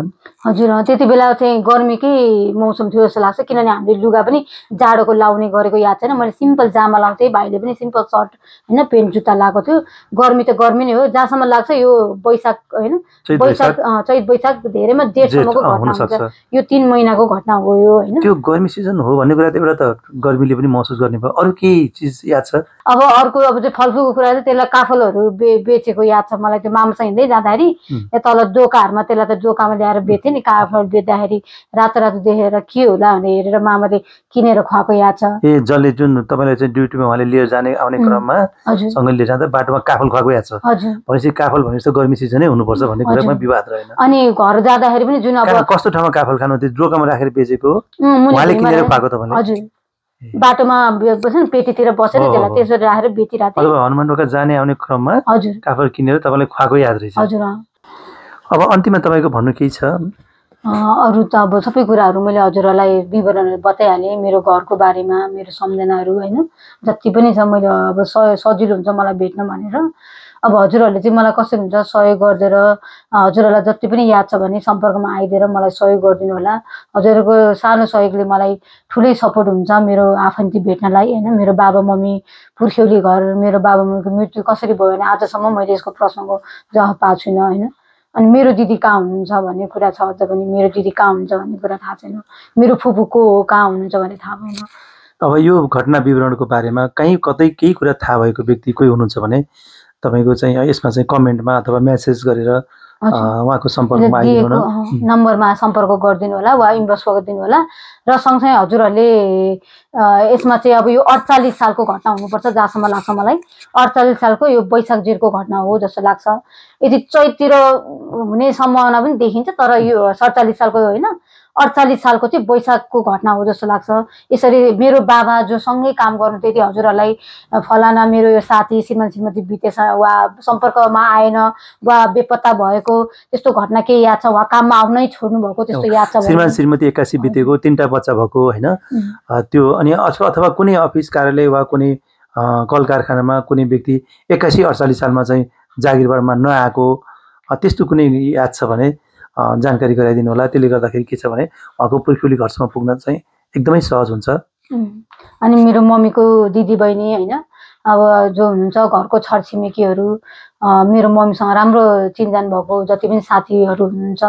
हजुर। त्यति बेला चाहिँ गर्मीकै मौसम थियो जस्तो लाग्छ, किनभने हामीले लुगा पनि जाडोको लाउने गरेको याद छैन। मैले सिम्पल जामा लाउँथेँ, भाइले पनि सिम्पल सर्ट होइन पेन्ट जुत्ता लगाएको थियो। गर्मी त गर्मी नै हो, जहाँसम्म लाग्छ यो वैशाख होइन चैत वैशाख धेरैमा जेठसम्मको घटना हुन्छ, यो 3 महिनाको घटना हो यो होइन। त्यो गर्मी सिजन हो भन्ने कुरा त एउटा त गर्मीले पनि महसुस गर्ने भयो। अरू केही चिज याद छ? अब अर्को अब चाहिँ फलफुलको कुरा चाहिँ त्यसलाई काफलहरू बेचेको याद छ मलाई। त्यो मामासँग हिँड्दै जाँदाखेरि तल दोकाहरूमा त्यसलाई त दोकामा ल्याएर बेच्थे नि, काफल बेच्दाखेरि रातो रातो देखेर के होला भने हेरेर मामाले किनेर खुवाएको याद छ। जसले जुन तपाईँलाई चाहिँ ड्युटीमा उहाँले लिएर जाने आउने क्रममा सँगै लिएर जाँदा बाटोमा काफल खुवाएको याद छ? भनेपछि काफल भनेपछि त गर्मी सिजनै हुनुपर्छ भन्ने कुरामा विवाद रहेन? अनि घर जाँदाखेरि पनि जुन अब कस्तो ठाउँमा काफल खानु त्यो जोकामा राखेर बेचेको उहाँले किनेर खुवाएको तपाईँले? हजुर। बाटोमा बस्छ नि पेटीतिर बसेर त्यसलाई त्यसरी राखेर बेचिरहेको थियो। हनुमान ढोका जाने आउने क्रममा हजुर काफल किनेर तपाईँले खुवाएको याद रहेछ? हजुर। अब अन्तिममा तपाईँको भन्नु केही छ? अरू त अब सबै कुराहरू मैले हजुरहरूलाई विवरणहरू बताइहालेँ, मेरो घरको बारेमा मेरो सम्झनाहरू होइन जति पनि छ। मैले अब सजिलो हुन्छ मलाई भेट्न भनेर। अब हजुरहरूले चाहिँ मलाई कसरी हुन्छ सहयोग गरिदिएर हजुरहरूलाई जति पनि याद छ भने सम्पर्कमा आइदिएर मलाई सहयोग गरिदिनु होला। हजुरहरूको सानो सहयोगले मलाई ठुलै सपोर्ट हुन्छ मेरो आफन्ती भेट्नलाई होइन। मेरो बाबा मम्मी पुर्ख्यौली घर, मेरो बाबा मम्मीको मृत्यु कसरी भयो भने आजसम्म मैले यसको प्रश्नको जवाफ पाएको छुइनँ होइन। अनि मेरो दिदी कहाँ हुनुहुन्छ भन्ने कुरा छ, अझ पनि मेरो दिदी कहाँ हुन्छ भन्ने कुरा थाहा छैन, मेरो फुपू को हो कहाँ हुनुहुन्छ भन्ने थाहा भएन। अब यो घटना विवरणको बारेमा कहीँ कतै केही कुरा थाहा भएको व्यक्ति कोही हुनुहुन्छ भने तपाईँको चाहिँ यसमा चाहिँ कमेन्टमा अथवा मेसेज गरेर उहाँको सम्पर्कमा आइदिनु न। नम्बरमा सम्पर्क गरिदिनु होला वा इनबक्स गरिदिनु होला। र सँगसँगै हजुरहरूले यसमा चाहिँ अब यो 48 सालको घटना हुनुपर्छ जहाँसम्म लाग्छ मलाई। 48 सालको यो वैशाख जेठको घटना हो जस्तो लाग्छ। यदि चैततिर हुने सम्भावना पनि देखिन्छ, तर यो 47 सालको होइन, 48 सालको चाहिँ वैशाखको घटना हो जस्तो लाग्छ। यसरी मेरो बाबा जो सँगै काम गर्नु त्यति हजुरहरूलाई फलाना मेरो यो साथी श्रीमान श्रीमती बितेछ वा सम्पर्कमा आएन वा बेपत्ता भएको त्यस्तो घटना केही याद छ, वा काममा आउनै छोड्नु भएको त्यस्तो याद छ? श्रीमान श्रीमती 81 बितेको, 3टा बच्चा भएको होइन त्यो, अनि अथवा कुनै अफिस कार्यालय वा कुनै कल कारखानामा कुनै व्यक्ति 81-48 सालमा चाहिँ जागिरबारमा नआएको त्यस्तो कुनै याद छ भने जानकारी गराइदिनु होला। त्यसले गर्दाखेरि के छ भने उहाँको पुर्ख्यौली घरसम्म पुग्न चाहिँ एकदमै सहज हुन्छ। अनि मेरो मम्मीको दिदी बहिनी होइन, अब जो हुनुहुन्छ घरको छरछिमेकीहरू, मेरो मम्मीसँग राम्रो चिनजान भएको जति पनि साथीहरू हुनुहुन्छ,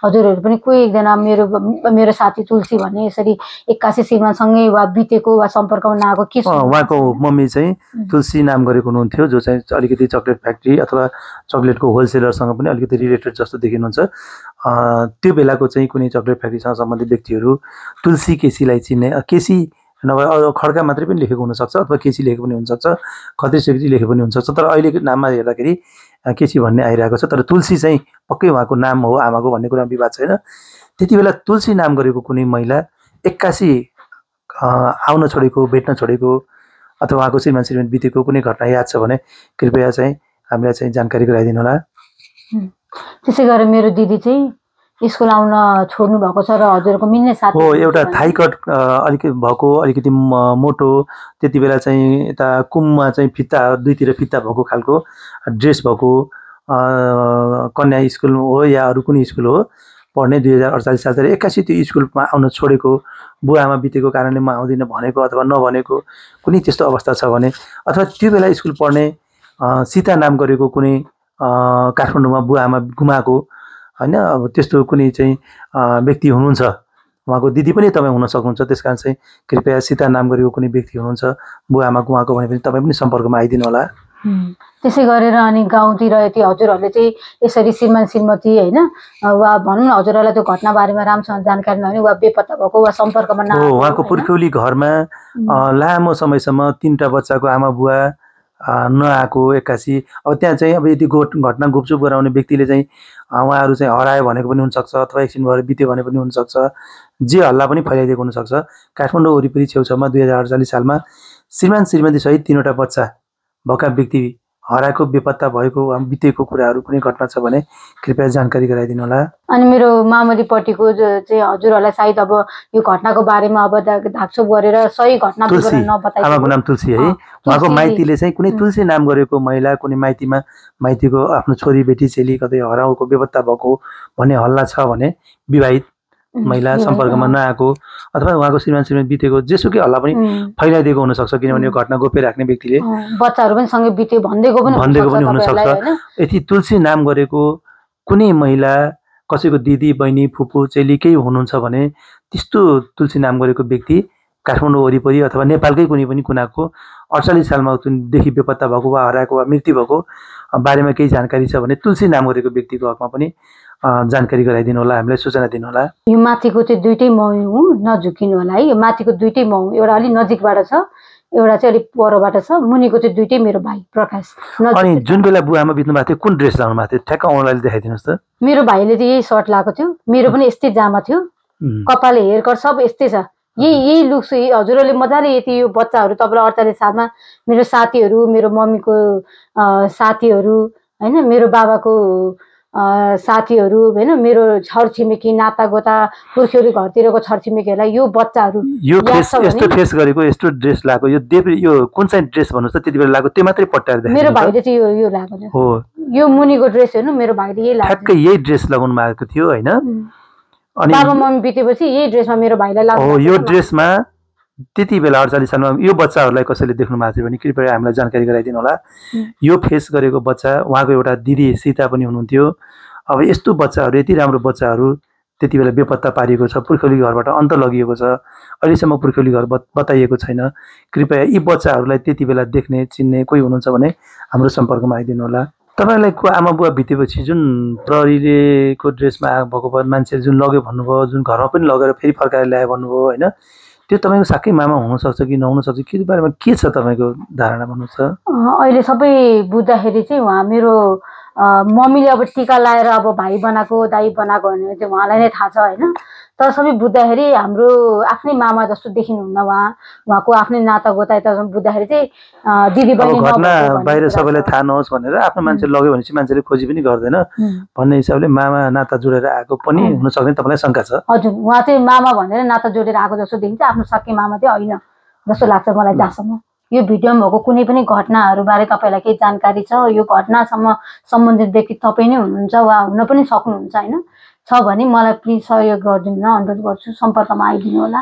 हजुरहरू पनि कोही एकजना मेरो साथी तुलसी भन्ने यसरी 81 श्रीमानसँगै वा बितेको वा सम्पर्कमा नआएको के छ? उहाँको मम्मी चाहिँ तुलसी नाम गरेको हुनुहुन्थ्यो, जो चाहिँ अलिकति चक्लेट फ्याक्ट्री अथवा चक्लेटको होलसेलरसँग पनि अलिकति रिलेटेड जस्तो देखिनुहुन्छ। त्यो बेलाको चाहिँ कुनै चक्लेट फ्याक्ट्रीसँग सम्बन्धित व्यक्तिहरू तुलसी केसीलाई चिन्ने, केसी नभए खड्का मात्रै पनि लेखेको हुनसक्छ अथवा केसी लेखेको पनि हुनसक्छ, खत्री सेक्रेटरी लेखेको पनि हुनसक्छ, तर अहिलेको नाममा हेर्दाखेरि केसी भन्ने आइरहेको छ। तर तुलसी चाहिँ पक्कै उहाँको नाम हो, आमाको भन्ने कुरामा विवाद छैन। त्यति बेला तुलसी नाम गरेको कुनै महिला 81 आउन छोडेको, भेट्न छोडेको अथवा उहाँको श्रीमान श्रीमती बितेको कुनै घटना याद छ भने कृपया चाहिँ हामीलाई चाहिँ जानकारी गराइदिनु होला। त्यसै गरेर मेरो दिदी चाहिँ स्कुल आउन छोड्नु भएको छ र हजुरको मिल्ने साथी हो। एउटा थाई कट अलिकति भएको, अलिकति मोटो, त्यति बेला चाहिँ यता कुममा चाहिँ फित्ता, दुईतिर फित्ता भएको खालको ड्रेस भएको कन्या स्कुल हो या अरू कुनै स्कुल हो पढ्ने, 2048 सालतिर 81 त्यो स्कुलमा आउन छोडेको, बुवा आमा बितेको कारणले म आउँदिनँ भनेको अथवा नभनेको कुनै त्यस्तो अवस्था छ भने, अथवा त्यो बेला स्कुल पढ्ने सीता नाम गरेको कुनै काठमाडौँमा बुवा आमा गुमाएको होइन, अब त्यस्तो कुनै चाहिँ व्यक्ति हुनुहुन्छ, उहाँको दिदी पनि तपाईँ हुन सक्नुहुन्छ। त्यस कारण चाहिँ कृपया सीता नाम गरेको कुनै व्यक्ति हुनुहुन्छ बुवा आमा गुमाएको भने पनि तपाईँ पनि सम्पर्कमा आइदिनु होला। त्यसै गरेर अनि गाउँतिर यति हजुरहरूले चाहिँ यसरी श्रीमान श्रीमती होइन वा भनौँ न हजुरहरूलाई त्यो घटना बारेमा राम्रोसँग जानकारी नहुने वा बेपत्ता भएको वा सम्पर्कमा नआएको, उहाँको पुर्ख्यौली घरमा लामो समयसम्म 3टा बच्चाको आमा बुवा नआएको 81, अब त्यहाँ चाहिँ अब यदि घटना गुपचुप गराउने व्यक्तिले चाहिँ उहाँहरू चाहिँ हरायो भनेको पनि हुनसक्छ अथवा एकछिन भएर बित्यो भने पनि हुनसक्छ, जे हल्ला पनि फैलाइदिएको हुनसक्छ। काठमाडौँ वरिपरि छेउछाउमा 2048 सालमा श्रीमान श्रीमती सहित 3वटा बच्चा भएका व्यक्ति हराएको, बेपत्ता भएको, बितेको कुराहरू कुनै घटना छ भने कृपया जानकारी गराइदिनु होला। अनि मेरो मामलीपट्टिको चाहिँ हजुरहरूलाई सायद अब यो घटनाको बारेमा अब धाकछोप गरेर सही घटना विवरण नबताइ, आमाको नाम तुलसी है, उहाँको माइतीले चाहिँ कुनै तुलसी नाम गरेको महिला कुनै माइतीमा माइतीको आफ्नो छोरी बेटी चेली कतै हराएको, बेपत्ता भएको भन्ने हल्ला छ भने, विवाहित महिला सम्पर्कमा नआएको अथवा उहाँको श्रीमान श्रीमती बितेको जेसुकै हल्ला पनि फैलाइदिएको हुनसक्छ, किनभने यो घटना गोप्य राख्ने व्यक्तिले बच्चाहरू पनि सँगै बित्यो भनिदिएको पनि हुनसक्छ। यति तुलसी नाम गरेको कुनै महिला, कसैको दिदी बहिनी फुपू चेली केही हुनुहुन्छ भने त्यस्तो तुलसी नाम गरेको व्यक्ति काठमाडौँ वरिपरि अथवा नेपालकै कुनै पनि कुनाको 48 सालमा देखि बेपत्ता भएको वा हराएको वा मृत्यु भएको बारेमा केही जानकारी छ भने तुलसी नाम गरेको व्यक्तिको हकमा पनि जानकारी गराइदिनु होला, हामीलाई सूचना दिनु होला। यो माथिको चाहिँ दुईटै माउ हुँ, नझुकिनु होला है। यो माथिको दुईटै माउ, एउटा अलिक नजिकबाट छ, एउटा चाहिँ अलिक परबाट छ, मुनिको चाहिँ दुईटै मेरो भाइ प्रकाश। अनि जुन बेला बुवा आमा बित्नु भएको थियो कुन ड्रेस लाउनु भएको थियो ठ्याक्क औँलाले देखाइदिनुहोस् त। मेरो भाइले चाहिँ यही सर्ट लगाएको थियो, मेरो पनि यस्तै जामा थियो, कपाल हेयर कट सब यस्तै छ, यही लुक्स हजुरहरूले मजाले। यति यो बच्चाहरू तपाईँलाई 48 सालमा मेरो साथीहरू, मेरो मम्मीको साथीहरू होइन, मेरो बाबाको साथीहरू होइन, मेरो छरछिमेकी नातागोता पुर्ख्यौली घरतिरको छरछिमेकीहरूलाई यो बच्चाहरू यो यस्तो फेस गरेको, यस्तो ड्रेस लगाएको, यो कुन चाहिँ ड्रेस भन्नुहोस् त त्यति बेला लगाएको त्यो मात्रै पट्टाएर देखाइदिनु। मेरो भाइले चाहिँ यो लगाएको हो, यो मुनिको ड्रेस हेर्नु, मेरो भाइले यही लगाएको, ठ्याक्कै यही ड्रेस लगाउनु भएको थियो होइन। अनि बाबा मम्मी बितेपछि यही ड्रेसमा मेरो भाइलाई लाग्यो। यो ड्रेसमा त्यति बेला 48 सालमा यो बच्चाहरूलाई कसैले देख्नु भएको थियो भने कृपया हामीलाई जानकारी गराइदिनु होला। यो फेस गरेको बच्चा उहाँको एउटा दिदी सीता पनि हुनुहुन्थ्यो, अब यस्तो बच्चाहरू, यति राम्रो बच्चाहरू त्यति बेला बेपत्ता पारिएको छ, पुर्ख्यौली घरबाट अन्त लगिएको छ, अहिलेसम्म पुर्ख्यौली घर बताइएको छैन। कृपया यी बच्चाहरूलाई त्यति बेला देख्ने चिन्ने कोही हुनुहुन्छ भने हाम्रो सम्पर्कमा आइदिनु होला। तपाईँलाई को आमा बुवा बितेपछि जुन प्रहरीलेको ड्रेसमा भएको मान्छे जुन लग्यो भन्नुभयो, जुन घरमा पनि लगेर फेरि फर्काएर ल्यायो भन्नुभयो होइन, त्यो तपाईँको साँच्चै मामा हुनसक्छ कि नहुनसक्छ, के बारेमा के छ तपाईँको धारणा भन्नुहुन्छ? अहिले सबै बुझ्दाखेरि चाहिँ उहाँ मेरो मम्मीले अब टिका लाएर अब भाइ बनाएको दाइ बनाएको भनेर चाहिँ उहाँलाई नै थाहा छ होइन। तर सबै बुझ्दाखेरि हाम्रो आफ्नै मामा जस्तो देखिनुहुन्न उहाँको आफ्नै नाता गोता यता बुझ्दाखेरि चाहिँ दिदी बहिनी घटना बाहिर सबैलाई थाहा नहोस् भनेर आफ्नो मान्छे लग्यो भने चाहिँ मान्छेले खोजी पनि गर्दैन भन्ने हिसाबले मामा नाता जोडेर आएको पनि हुनसक्ने तपाईँलाई शङ्का छ? हजुर, उहाँ चाहिँ मामा भनेर नाता जोडेर आएको जस्तो देखिन्छ, आफ्नो सक्के मामा चाहिँ होइन जस्तो लाग्छ मलाई जहाँसम्म। यो भिडियोमा भएको कुनै पनि घटनाहरूबारे तपाईँलाई केही जानकारी छ, यो घटनासम्म सम्बन्धित व्यक्ति तपाईँ नै हुनुहुन्छ वा हुन पनि सक्नुहुन्छ होइन, छ भने मलाई प्लिज सहयोग गरिदिनु अनुरोध गर्छु, सम्पर्कमा आइदिनु होला।